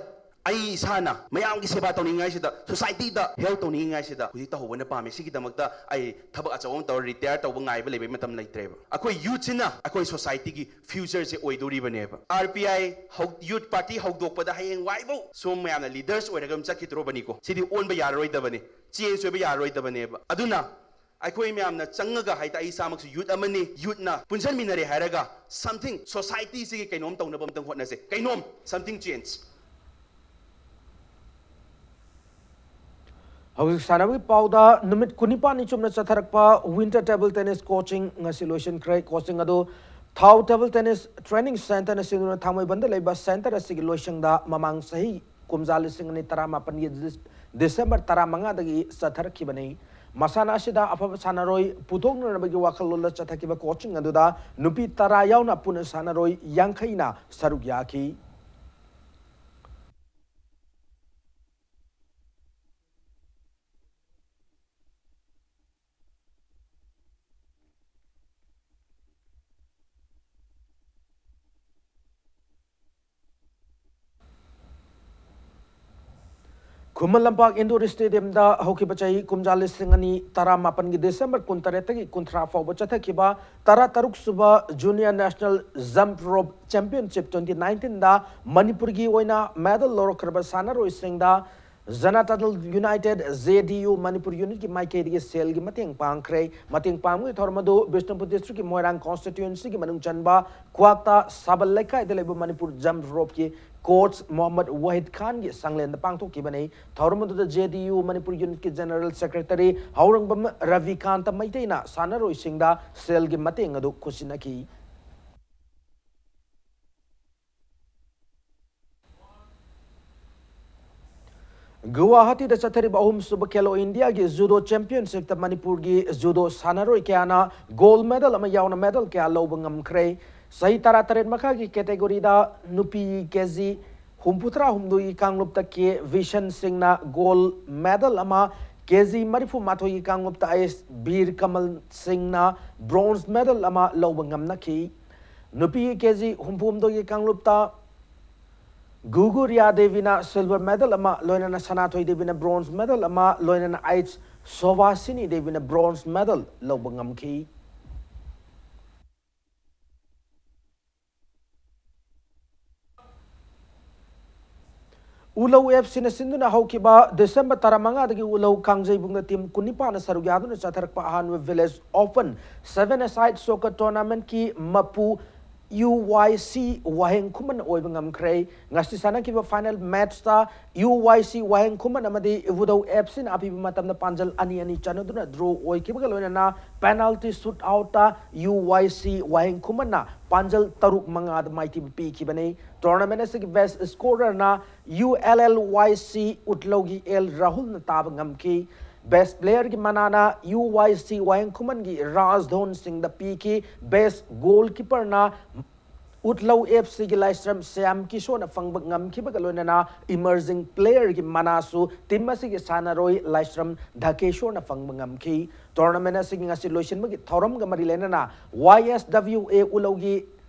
ꯑꯩ ꯏꯁꯥꯅ ꯃꯌꯥꯝꯒꯤ ꯁꯦꯕꯥ ꯇꯧꯅꯤꯡꯉꯥꯏꯁꯤꯗ, ꯁꯣꯁꯥꯏꯇꯤꯗ ꯍꯦꯜꯞ ꯇꯧꯅꯤꯡꯉꯥꯏꯁꯤꯗ ꯍꯧꯖꯤꯛ ꯇꯧꯍꯧꯕꯅ ꯄꯥꯝꯃꯦ꯫ ꯁꯤꯒꯤꯗꯃꯛꯇ ꯑꯩ ꯊꯕꯛ ꯑꯆꯧꯕ ꯑꯃ ꯇꯧꯔ ꯔꯤꯇꯥꯌꯔ ꯇꯧꯕ ꯉꯥꯏꯕ ꯂꯩꯕꯒꯤ ꯃꯇꯝ ꯂꯩꯇ꯭ꯔꯦꯕ꯫ ꯑꯩꯈꯣꯏ ꯌꯨꯠꯁꯤꯅ ꯑꯩꯈꯣꯏ ꯁꯣꯁꯥꯏꯇꯤꯒꯤ ꯐ꯭ꯌꯨꯆꯔꯁꯦ ꯑꯣꯏꯗꯣꯔꯤꯕꯅꯦꯕ꯫ ꯑꯥꯔ ꯄꯤ ꯑꯥꯏ ꯍꯧ-, ꯌꯨꯠ ꯄꯥꯔꯇꯤ ꯍꯧꯗꯣꯛꯄꯗ ꯍꯌꯦꯡ ꯋꯥꯏꯐꯥꯎ ꯁꯣꯝ ꯃꯌꯥꯝꯅ ꯂꯤꯗꯔꯁ ꯑꯣꯏꯔꯒ ꯑꯗꯨꯝ ꯆꯠꯈꯤꯗ꯭ꯔꯣꯕꯅꯤꯀꯣ꯫ ꯁꯤꯗꯤ ꯑꯣꯟꯕ ꯌꯥꯔꯔꯣꯏꯗꯕꯅꯤ, ꯆꯦꯟꯖ ꯑꯣꯏꯕ ꯌꯥꯔꯔꯣꯏꯗꯕꯅꯦꯕ꯫ ꯑꯗꯨꯅ ꯑꯩꯈꯣꯏ ꯃꯌꯥꯝꯅ ꯆꯪꯉꯒ ꯍꯥꯏꯇꯥꯔꯦ, ꯑꯩ ꯏꯁꯥꯃꯛꯁꯨ ꯌꯨꯠ ꯑꯃꯅꯤ, ꯌꯨꯠꯅ ꯄꯨꯟꯁꯤꯟꯃꯤꯟꯅꯔꯦ ꯍꯥꯏꯔꯒ something society ꯁꯤꯒꯤ ꯀꯩꯅꯣꯝ ꯇꯧꯅꯕ ꯑꯝꯇꯪ ꯍꯣꯠꯅꯁꯦ꯫ ꯀꯩꯅꯣꯝ, something change꯫ ꯍꯧꯖꯤꯛ ꯁꯥꯟꯅꯕꯒꯤ ꯄꯥꯎꯗ, ꯅꯨꯃꯤꯠ ꯀꯨꯟꯅꯤꯄꯥꯟꯅꯤ ꯆꯨꯞꯅ ꯆꯠꯊꯔꯛꯄ Winter Table Tennis Coaching ꯉꯁꯤ ꯂꯣꯏꯁꯤꯟꯈ꯭ꯔꯦ꯫ Coaching ꯑꯗꯨ ꯊꯥꯎ Table Tennis Training Centre ꯅ ꯁꯤꯟꯗꯨꯅ ꯊꯥꯡꯃꯩꯕꯟꯗ ꯂꯩꯕ centre ꯑꯁꯤꯒꯤ ꯂꯣꯏꯁꯪꯗ ꯃꯃꯥꯡ ꯆꯍꯤ ꯀꯨꯝꯖꯥ ꯂꯤꯁꯤꯡ ꯑꯅꯤ ꯇꯔꯥꯃꯥꯄꯟꯒꯤ ꯗꯤꯁ-, ꯗꯤꯁꯦꯝꯕꯔ ꯇꯔꯥꯃꯉꯥꯗꯒꯤ ꯆꯠꯊꯔꯛꯈꯤꯕꯅꯤ꯫ ꯃꯁꯥꯟꯅ ꯑꯁꯤꯗ ꯑꯐꯕ ꯁꯥꯟꯅꯔꯣꯏ ꯄꯨꯊꯣꯛꯅꯅꯕꯒꯤ ꯋꯥꯈꯜꯂꯣꯟꯗ ꯆꯠꯊꯈꯤꯕ coaching ꯑꯗꯨꯗ ꯅꯨꯄꯤ ꯇꯔꯥ ꯌꯥꯎꯅ ꯄꯨꯟꯅ ꯁꯥꯟꯅꯔꯣꯏ ꯌꯥꯡꯈꯩꯅ ꯁꯔꯨꯛ ꯌꯥꯈꯤ꯫ ꯈꯨꯃꯟ ꯂꯝꯄꯥꯛ Indoor Stadium ꯗ ꯍꯧꯈꯤꯕ ꯆꯍꯤ ꯀꯨꯝꯖꯥ ꯂꯤꯁꯤꯡ ꯑꯅꯤ ꯇꯔꯥꯃꯥꯄꯟꯒꯤ ꯗꯤꯁꯦꯝꯕꯔ ꯀꯨꯟꯇꯔꯦꯠꯇꯒꯤ ꯀꯨꯟꯊ꯭ꯔꯥ ꯐꯥꯎꯕ ꯆꯠꯊꯈꯤꯕ ꯇꯔꯥꯇꯔꯨꯛ ꯁꯨꯕ Junior National Jump Rope Championship twenty nineteen ꯗ ꯃꯅꯤꯄꯨꯔꯒꯤ ꯑꯣꯏꯅ medal ꯂꯧꯔꯛꯈ꯭ꯔꯕ ꯁꯥꯟꯅꯔꯣꯏꯁꯤꯡꯗ Janata Dal United, J D U, Manipur unit ꯀꯤ ꯃꯥꯏꯀꯩꯗꯒꯤ ꯁꯦꯜꯒꯤ ꯃꯇꯦꯡ ꯄꯥꯡꯈ꯭ꯔꯦ꯫ ꯃꯇꯦꯡ ꯄꯥꯡꯕꯒꯤ ꯊꯧꯔꯝ ꯑꯗꯨ ꯕꯤꯁꯅꯨꯄꯨꯔ district ꯀꯤ ꯃꯣꯏꯔꯥꯡ constituency ꯒꯤ ꯃꯅꯨꯡ ꯆꯟꯕ ꯀ꯭ꯋꯥꯛꯇꯥ ꯁꯥꯕꯜ ꯂꯩꯀꯥꯏꯗ ꯂꯩꯕ ꯃꯅꯤꯄꯨꯔ jump rope ꯀꯤ coach ꯃꯣꯍꯝꯃꯗ ꯋꯥꯍꯤꯗ ꯈꯥꯟꯒꯤ ꯁꯪꯂꯦꯟꯗ ꯄꯥꯡꯊꯣꯛꯈꯤꯕꯅꯤ꯫ ꯊꯧꯔꯝ ꯑꯗꯨꯗ J D U Manipur unit ꯀꯤ general secretary ꯍꯧꯔꯪꯕꯝ ꯔꯕꯤꯀꯥꯟꯇ ꯃꯩꯇꯩꯅ ꯁꯥꯟꯅꯔꯣꯏꯁꯤꯡꯗ ꯁꯦꯜꯒꯤ ꯃꯇꯦꯡ ꯑꯗꯨ ꯈꯨꯠꯁꯤꯟꯅꯈꯤ꯫ ꯒꯨꯋꯥꯍꯥꯇꯤꯗ ꯆꯠꯊꯔꯤꯕ ꯑꯍꯨꯝꯁꯨꯕ ꯈꯦꯂꯣ ꯏꯟꯗꯤꯌꯥꯒꯤ judo championship ꯇ ꯃꯅꯤꯄꯨꯔꯒꯤ judo ꯁꯥꯟꯅꯔꯣꯏ ꯀꯌꯥꯅ gold medal ꯑꯃ ꯌꯥꯎꯅ medal ꯀꯌꯥ ꯂꯧꯕ ꯉꯝꯈ꯭ꯔꯦ꯫ ꯆꯍꯤ ꯇꯔꯥꯇꯔꯦꯠ ꯃꯈꯥꯒꯤ category ꯗ ꯅꯨꯄꯤ K G ꯍꯨꯝꯐꯨꯇꯔꯥ ꯍꯨꯝꯗꯣꯏꯒꯤ ꯀꯥꯡꯂꯨꯞꯇ ꯀꯦ ꯕꯤꯁꯟ ꯁꯤꯡꯅ gold medal ꯑꯃ, K G ꯃꯔꯤꯐꯨ ꯃꯥꯊꯣꯏꯒꯤ ꯀꯥꯡꯂꯨꯞꯇ ꯑꯥꯏ ꯑꯦꯁ ꯕꯤꯔ ꯀꯃꯜ ꯁꯤꯡꯅ bronze medal ꯑꯃ ꯂꯧꯕ ꯉꯝꯅꯈꯤ꯫ ꯅꯨꯄꯤꯒꯤ K G ꯍꯨꯝꯐꯨ ꯍꯨꯝꯗꯣꯏꯒꯤ ꯀꯥꯡꯂꯨꯞꯇ ꯒꯨꯒꯨꯔꯤꯌꯥ ꯗꯦꯕꯤꯅ silver medal ꯑꯃ, ꯂꯣꯏꯅꯅ ꯁꯅꯥꯊꯣꯏ ꯗꯦꯕꯤꯅ bronze medal ꯑꯃ, ꯂꯣꯏꯅꯅ ꯑꯩꯆ ꯁꯣꯚꯥꯁꯤꯅꯤ ꯗꯦꯕꯤꯅ bronze medal ꯂꯧꯕ ꯉꯝꯈꯤ꯫ ꯎꯂꯧ ꯑꯦꯐ ꯁꯤꯅ ꯁꯤꯟꯗꯨꯅ ꯍꯧꯈꯤꯕ ꯗꯤꯁꯦꯝꯕꯔ ꯇꯔꯥꯃꯉꯥꯗꯒꯤ ꯎꯂꯧ ꯀꯥꯡꯖꯩꯕꯨꯡꯗ team ꯀꯨꯟꯅꯤꯄꯥꯟꯅ ꯁꯔꯨꯛ ꯌꯥꯗꯨꯅ ꯆꯠꯊꯔꯛꯄ ꯑꯍꯥꯟꯕ Village Open seven-a-side soccer tournament-ꯀꯤ ꯃꯄꯨ ꯌꯨ ꯋꯥꯏ ꯁꯤ ꯋꯥꯍꯦꯡ ꯈꯨꯃꯟ ꯑꯣꯏꯕ ꯉꯝꯈ꯭ꯔꯦ꯫ ꯉꯁꯤ ꯁꯥꯟꯅꯈꯤꯕ final match-ꯇ ꯌꯨ ꯋꯥꯏ ꯁꯤ ꯋꯥꯍꯦꯡ ꯈꯨꯃꯟ ꯑꯃꯗꯤ ꯏꯕꯨꯙꯧ ꯑꯦꯐ ꯁꯤꯅ ꯑꯄꯤꯕ ꯃꯇꯝꯗ ꯄꯥꯟꯖꯜ ꯑꯅꯤ ꯑꯅꯤ ꯆꯟꯅꯗꯨꯅ draw ꯑꯣꯏꯈꯤꯕꯒ ꯂꯣꯏꯅꯅ penalty shoot out-ꯇ ꯌꯨ ꯋꯥꯏ ꯁꯤ ꯋꯥꯍꯦꯡ ꯈꯨꯃꯟꯅ ꯄꯥꯟꯖꯜ ꯇꯔꯨꯛ ꯃꯉꯥꯗ ꯃꯥꯏꯊꯤꯕ ꯄꯤꯈꯤꯕꯅꯤ꯫ Tournament ꯑꯁꯤꯒꯤ best scorer-ꯅ U L L Y ꯁꯤ ꯎꯠꯂꯧꯒꯤ ꯑꯦꯜ ꯔꯥꯍꯨꯜꯅ ꯇꯥꯕ ꯉꯝꯈꯤ꯫ Best player-ꯒꯤ ꯃꯅꯥꯅ ꯌꯨ ꯋꯥꯏ ꯁꯤ ꯋꯥꯍꯦꯡ ꯈꯨꯃꯟꯒꯤ ꯔꯥꯖꯙꯣꯟ ꯁꯤꯡꯗ ꯄꯤꯈꯤ꯫ Best goalkeeper-ꯅ ꯎꯠꯂꯧ ꯑꯦꯐ ꯁꯤꯒꯤ ꯂꯥꯏꯁ꯭ꯔꯝ ꯁ꯭ꯌꯥꯝ ꯀꯤꯁꯣꯔꯅ ꯐꯪꯕ ꯉꯝꯈꯤꯕꯒ ꯂꯣꯏꯅꯅ emerging player-ꯒꯤ ꯃꯅꯥꯁꯨ team ꯑꯁꯤꯒꯤ ꯁꯥꯟꯅꯔꯣꯏ ꯂꯥꯏꯁ꯭ꯔꯝ ꯙꯀꯦꯁꯣꯔꯅ ꯐꯪꯕ ꯉꯝꯈꯤ꯫ Tournament ꯑꯁꯤꯒꯤ ꯉꯁꯤ ꯂꯣꯏꯁꯤꯟꯕꯒꯤ ꯊꯧꯔꯝꯒ ꯃꯔꯤ ꯂꯩꯅꯅ ꯋꯥꯏ ꯑꯦꯁ ꯗꯕ꯭ꯂꯤꯎ ꯑꯦ ꯎꯂꯧꯒꯤ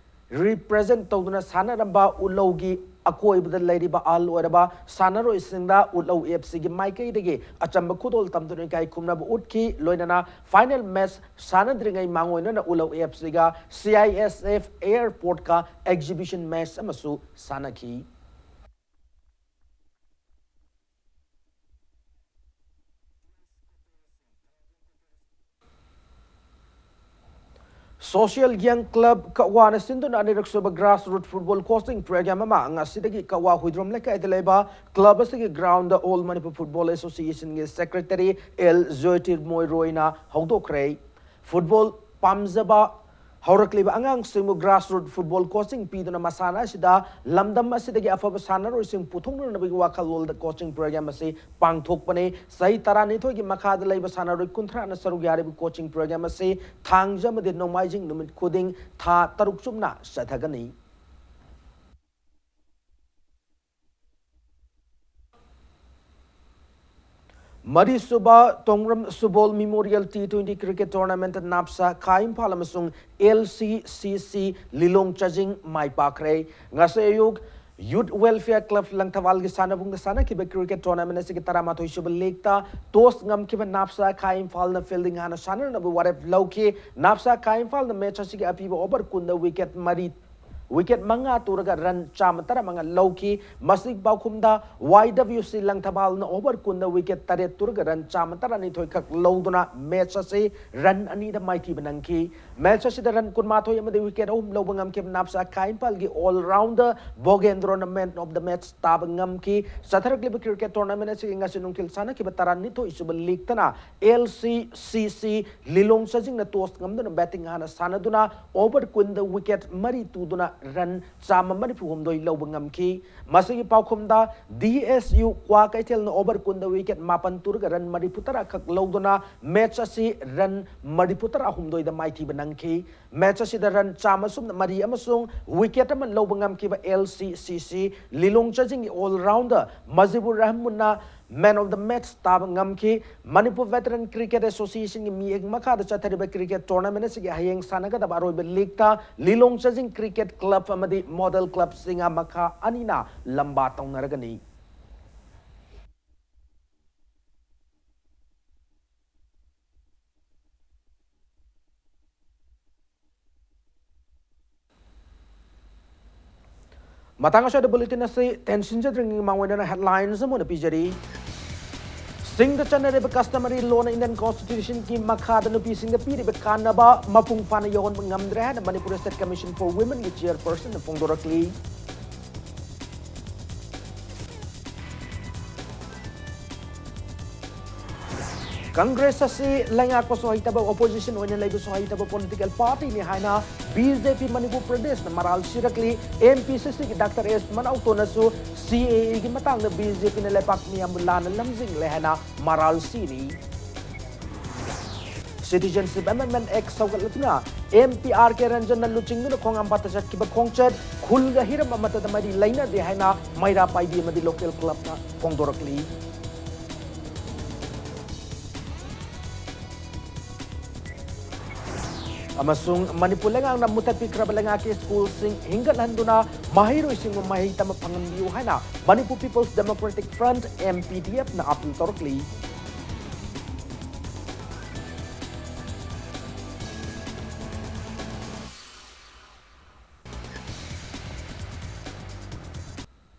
represent ꯇꯧꯗꯨꯅ ꯁꯥꯟꯅꯔꯝꯕ ꯎꯠꯂꯧꯒꯤ ꯑꯀꯣꯏꯕꯗ ꯂꯩꯔꯤꯕ ꯑꯍꯜ ꯑꯣꯏꯔꯕ ꯁꯥꯟꯅꯔꯣꯏꯁꯤꯡꯗ ꯎꯠꯂꯧ ꯑꯦꯐ ꯁꯤꯒꯤ ꯃꯥꯏꯀꯩꯗꯒꯤ ꯑꯆꯝꯕ ꯈꯨꯗꯣꯜ ꯇꯝꯗꯨꯅ ꯏꯀꯥꯏ ꯈꯨꯝꯅꯕ ꯎꯠꯈꯤ꯫ ꯂꯣꯏꯅꯅ final match ꯁꯥꯟꯅꯗ꯭ꯔꯤꯉꯩ ꯃꯥꯡꯑꯣꯏꯅꯅ ꯎꯠꯂꯧ ꯑꯦꯐ ꯁꯤꯒ ꯁꯤ ꯑꯥꯏ ꯑꯦꯁ ꯑꯦꯐ airport-ꯀ exhibition match ꯑꯃꯁꯨ ꯁꯥꯟꯅꯈꯤ꯫ Social Young Club ꯀꯛꯋꯥꯅ ꯁꯤꯟꯗꯨꯅ ꯑꯅꯤꯔꯛ ꯁꯨꯕ grassroot football coaching program ꯑꯃ ꯉꯁꯤꯗꯒꯤ ꯀꯛꯋꯥ ꯍꯨꯏꯗ꯭ꯔꯣꯝ ꯂꯩꯀꯥꯏꯗ ꯂꯩꯕ club ꯑꯁꯤꯒꯤ ground-ꯗ All Manipur Football Association-ꯒꯤ secretary ꯑꯦꯜ ꯖꯣꯏꯇꯤꯔꯃꯣꯏ ꯔꯣꯏꯅ ꯍꯧꯗꯣꯛꯈ꯭ꯔꯦ꯫ Football ꯄꯥꯝꯖꯕ ꯍꯧꯔꯛꯂꯤꯕ ꯑꯉꯥꯡꯁꯤꯡꯕꯨ grassroot football coaching ꯄꯤꯗꯨꯅ ꯃꯁꯥꯟꯅ ꯑꯁꯤꯗ ꯂꯝꯗꯝ ꯑꯁꯤꯗꯒꯤ ꯑꯐꯕ ꯁꯥꯟꯅꯔꯣꯏꯁꯤꯡ ꯄꯨꯊꯣꯛꯅꯅꯕꯒꯤ ꯋꯥꯈꯜꯂꯣꯟꯗ coaching program ꯑꯁꯤ ꯄꯥꯡꯊꯣꯛꯄꯅꯤ꯫ ꯆꯍꯤ ꯇꯔꯥꯅꯤꯊꯣꯏꯒꯤ ꯃꯈꯥꯗ ꯂꯩꯕ ꯁꯥꯟꯅꯔꯣꯏ ꯀꯨꯟꯊ꯭ꯔꯥꯅ ꯁꯔꯨꯛ ꯌꯥꯔꯤꯕ coaching program ꯑꯁꯤ ꯊꯥꯡꯖ ꯑꯃꯗꯤ ꯅꯣꯡꯃꯥꯏꯖꯤꯡ ꯅꯨꯃꯤꯠ ꯈꯨꯗꯤꯡ ꯊꯥ ꯇꯔꯨꯛ ꯆꯨꯞꯅ ꯆꯠꯊꯒꯅꯤ꯫ ꯃꯔꯤꯁꯨꯕ ꯇꯣꯡꯕ꯭ꯔꯝ ꯁꯨꯕꯣꯜ Memorial T twenty Cricket Tournament ꯅꯥꯞꯁꯥ ꯈꯥ ꯏꯝꯐꯥꯜ ꯑꯃꯁꯨꯡ ꯑꯦꯜ ꯁꯤ ꯁꯤ ꯁꯤ ꯂꯤꯂꯣꯡ ꯆꯥꯖꯤꯡ ꯃꯥꯏ ꯄꯥꯛꯈ꯭ꯔꯦ꯫ ꯉꯁꯤ ꯑꯌꯨꯛ Youth Welfare Club ꯂꯪꯊꯕꯥꯜꯒꯤ ꯁꯥꯟꯅꯕꯨꯡꯗ ꯁꯥꯟꯅꯈꯤꯕ cricket tournament ꯑꯁꯤꯒꯤ ꯇꯔꯥꯃꯥꯊꯣꯏ ꯁꯨꯕ league ꯇ toss ꯉꯝꯈꯤꯕ ꯅꯥꯞꯁꯥ ꯈꯥ ꯏꯝꯐꯥꯜꯅ fielding ꯍꯥꯟꯅ ꯁꯥꯟꯅꯅꯕ ꯋꯥꯔꯦꯞ ꯂꯧꯈꯤ꯫ ꯅꯥꯞꯁꯥ ꯈꯥ ꯏꯝꯐꯥꯜꯅ match ꯑꯁꯤꯒꯤ ꯑꯄꯤꯕ over ꯀꯨꯟꯗ wicket ꯃꯔꯤ, wicket ꯃꯉꯥ ꯇꯨꯔꯒ run ꯆꯥꯝꯃ ꯇꯔꯥꯃꯉꯥ ꯂꯧꯈꯤ꯫ ꯃꯁꯤꯒꯤ ꯄꯥꯎꯈꯨꯝꯗ Y W C ꯂꯪꯊꯕꯥꯜꯅ over ꯀꯨꯟꯗ wicket ꯇꯔꯦꯠ ꯇꯨꯔꯒ run ꯆꯥꯝꯃ ꯇꯔꯥꯅꯤꯊꯣꯏ ꯈꯛ ꯂꯧꯗꯨꯅ match ꯑꯁꯤ run ꯑꯅꯤꯗ ꯃꯥꯏꯊꯤꯕ ꯅꯪꯈꯤ꯫ Match ꯑꯁꯤꯗ run ꯀꯨꯟꯃꯥꯊꯣꯏ ꯑꯃꯗꯤ wicket ꯑꯍꯨꯝ ꯂꯧꯕ ꯉꯝꯈꯤꯕ ꯅꯥꯞꯁꯥ ꯈꯥ ꯏꯝꯐꯥꯜꯒꯤ all rounder ꯚꯣꯒꯦꯟꯗ꯭ꯔꯣꯅ man of the match ꯇꯥꯕ ꯉꯝꯈꯤ꯫ ꯆꯠꯊꯔꯛꯂꯤꯕ cricket tournament ꯑꯁꯤꯒꯤ ꯉꯁꯤ ꯅꯨꯡꯊꯤꯜ ꯁꯥꯟꯅꯈꯤꯕ ꯇꯔꯥꯅꯤꯊꯣꯏ ꯁꯨꯕ league ꯇꯅ L C C C ꯂꯤꯂꯣꯡ ꯆꯥꯖꯤꯡꯅ toss ꯉꯝꯗꯨꯅ batting ꯍꯥꯟꯅ ꯁꯥꯟꯅꯗꯨꯅ over ꯀꯨꯟꯗ wicket ꯃꯔꯤ ꯇꯨꯗꯨꯅ run ꯆꯥꯝꯃ ꯃꯔꯤꯐꯨ ꯍꯨꯝꯗꯣꯏ ꯂꯧꯕ ꯉꯝꯈꯤ꯫ ꯃꯁꯤꯒꯤ ꯄꯥꯎꯈꯨꯝꯗ D S U ꯀ꯭ꯋꯥꯀꯩꯊꯦꯜꯅ over ꯀꯨꯟꯗ wicket ꯃꯥꯄꯟ ꯇꯨꯔꯒ run ꯃꯔꯤꯐꯨ ꯇꯔꯥ ꯈꯛ ꯂꯧꯗꯨꯅ match ꯑꯁꯤ run ꯃꯔꯤꯐꯨ ꯇꯔꯥ ꯍꯨꯝꯗꯣꯏꯗ ꯃꯥꯏꯊꯤꯕ ꯅꯪꯈꯤ꯫ Match ꯑꯁꯤꯗ run ꯆꯥꯝꯃ ꯁꯨꯞꯅ ꯃꯔꯤ ꯑꯃꯁꯨꯡ wicket ꯑꯃ ꯂꯧꯕ ꯉꯝꯈꯤꯕ L C C C Lilong ꯆꯥꯖꯤꯡꯒꯤ all rounder ꯃꯖꯤꯕꯨꯔ ꯔꯍꯃꯨꯟꯅ man of the match ꯇꯥꯕ ꯉꯝꯈꯤ꯫ Manipur Veteran Cricket Association ꯒꯤ ꯃꯤꯠꯌꯦꯡ ꯃꯈꯥꯗ ꯆꯠꯊꯔꯤꯕ cricket tournament ꯑꯁꯤꯒꯤ ꯍꯌꯦꯡ ꯁꯥꯟꯅꯒꯗꯕ ꯑꯔꯣꯏꯕ league ꯇ ꯂꯤꯂꯣꯡ ꯆꯥꯖꯤꯡ cricket club ꯑꯃꯗꯤ model club ꯁꯤꯡꯍ ꯃꯈꯥ ꯑꯅꯤꯅ ꯂꯝꯕꯥ ꯇꯧꯅꯔꯒꯅꯤ꯫ ꯃꯇꯥꯡ ꯑꯁꯤꯗ bulletin ꯑꯁꯤ ꯇꯦꯟꯁꯤꯟꯖꯗ꯭ꯔꯤꯉꯩ ꯃꯃꯥꯡ ꯑꯣꯏꯅ headlines ꯑꯃ ꯑꯣꯏꯅ ꯄꯤꯖꯔꯤ꯫ ꯁꯤꯡꯗ ꯆꯠꯅꯔꯤꯕ customary law ꯅ Indian Constitution ꯒꯤ ꯃꯈꯥꯗ ꯅꯨꯄꯤꯁꯤꯡꯗ ꯄꯤꯔꯤꯕ ꯀꯥꯟꯅꯕ ꯃꯄꯨꯡ ꯐꯥꯅ ꯌꯧꯍꯟꯕ ꯉꯝꯗ꯭ꯔꯦ ꯍꯥꯏꯅ Manipur State Commission for Women ꯒꯤ chairperson ꯅ ꯐꯣꯡꯗꯣꯔꯛꯂꯤ꯫ Congress ꯑꯁꯤ ꯂꯩꯉꯥꯛꯄꯁꯨ ꯍꯩꯇꯕ, opposition ꯑꯣꯏꯅ ꯂꯩꯕꯁꯨ ꯍꯩꯇꯕ political party ꯅꯤ ꯍꯥꯏꯅ B J P ꯃꯅꯤꯄꯨꯔ ꯄ꯭ꯔꯗꯦꯁꯅ ꯃꯔꯥꯜ ꯁꯤꯔꯛꯂꯤ꯫ M P C C ꯒꯤ Doctor S ꯃꯅꯥꯎꯇꯣꯅꯁꯨ C A A ꯒꯤ ꯃꯇꯥꯡꯗ B J P ꯅ ꯂꯩꯕꯥꯛ ꯃꯤꯌꯥꯝꯕꯨ ꯂꯥꯟꯅ ꯂꯝꯖꯤꯡꯂꯦ ꯍꯥꯏꯅ ꯃꯔꯥꯜ ꯁꯤꯔꯤ꯫ Citizenship Amendment Act ꯁꯧꯒꯠꯂꯗꯨꯅ M P R K ꯔꯟꯖꯟꯅ ꯂꯨꯆꯤꯡꯗꯨꯅ ꯈꯣꯡꯉꯥꯝꯄꯥꯠꯇ ꯆꯠꯈꯤꯕ ꯈꯣꯡꯆꯠ ꯈꯨꯜꯒ ꯍꯤꯔꯝ ꯑꯃꯠꯇꯗ ꯃꯔꯤ ꯂꯩꯅꯗꯦ ꯍꯥꯏꯅ ꯃꯩꯔꯥ ꯄꯥꯏꯕꯤ ꯑꯃꯗꯤ local club ꯅ ꯐꯣꯡꯗꯣꯔꯛꯂꯤ꯫ ꯑꯃꯁꯨꯡ ꯃꯅꯤꯄꯨꯔ ꯂꯩꯉꯥꯛꯅ ꯃꯨꯊꯠꯄꯤꯈ꯭ꯔꯕ ꯂꯩꯉꯥꯛꯀꯤ ꯁ꯭ꯀꯨꯜꯁꯤꯡ ꯍꯤꯡꯒꯠꯍꯟꯗꯨꯅ ꯃꯍꯩꯔꯣꯏꯁꯤꯡꯕꯨ ꯃꯍꯩ ꯇꯝꯕ ꯐꯪꯍꯟꯕꯤꯌꯨ ꯍꯥꯏꯅ Manipur People's Democratic Front, M P D F, ꯅ ꯑꯥꯄꯤꯜ ꯇꯧꯔꯛꯂꯤ꯫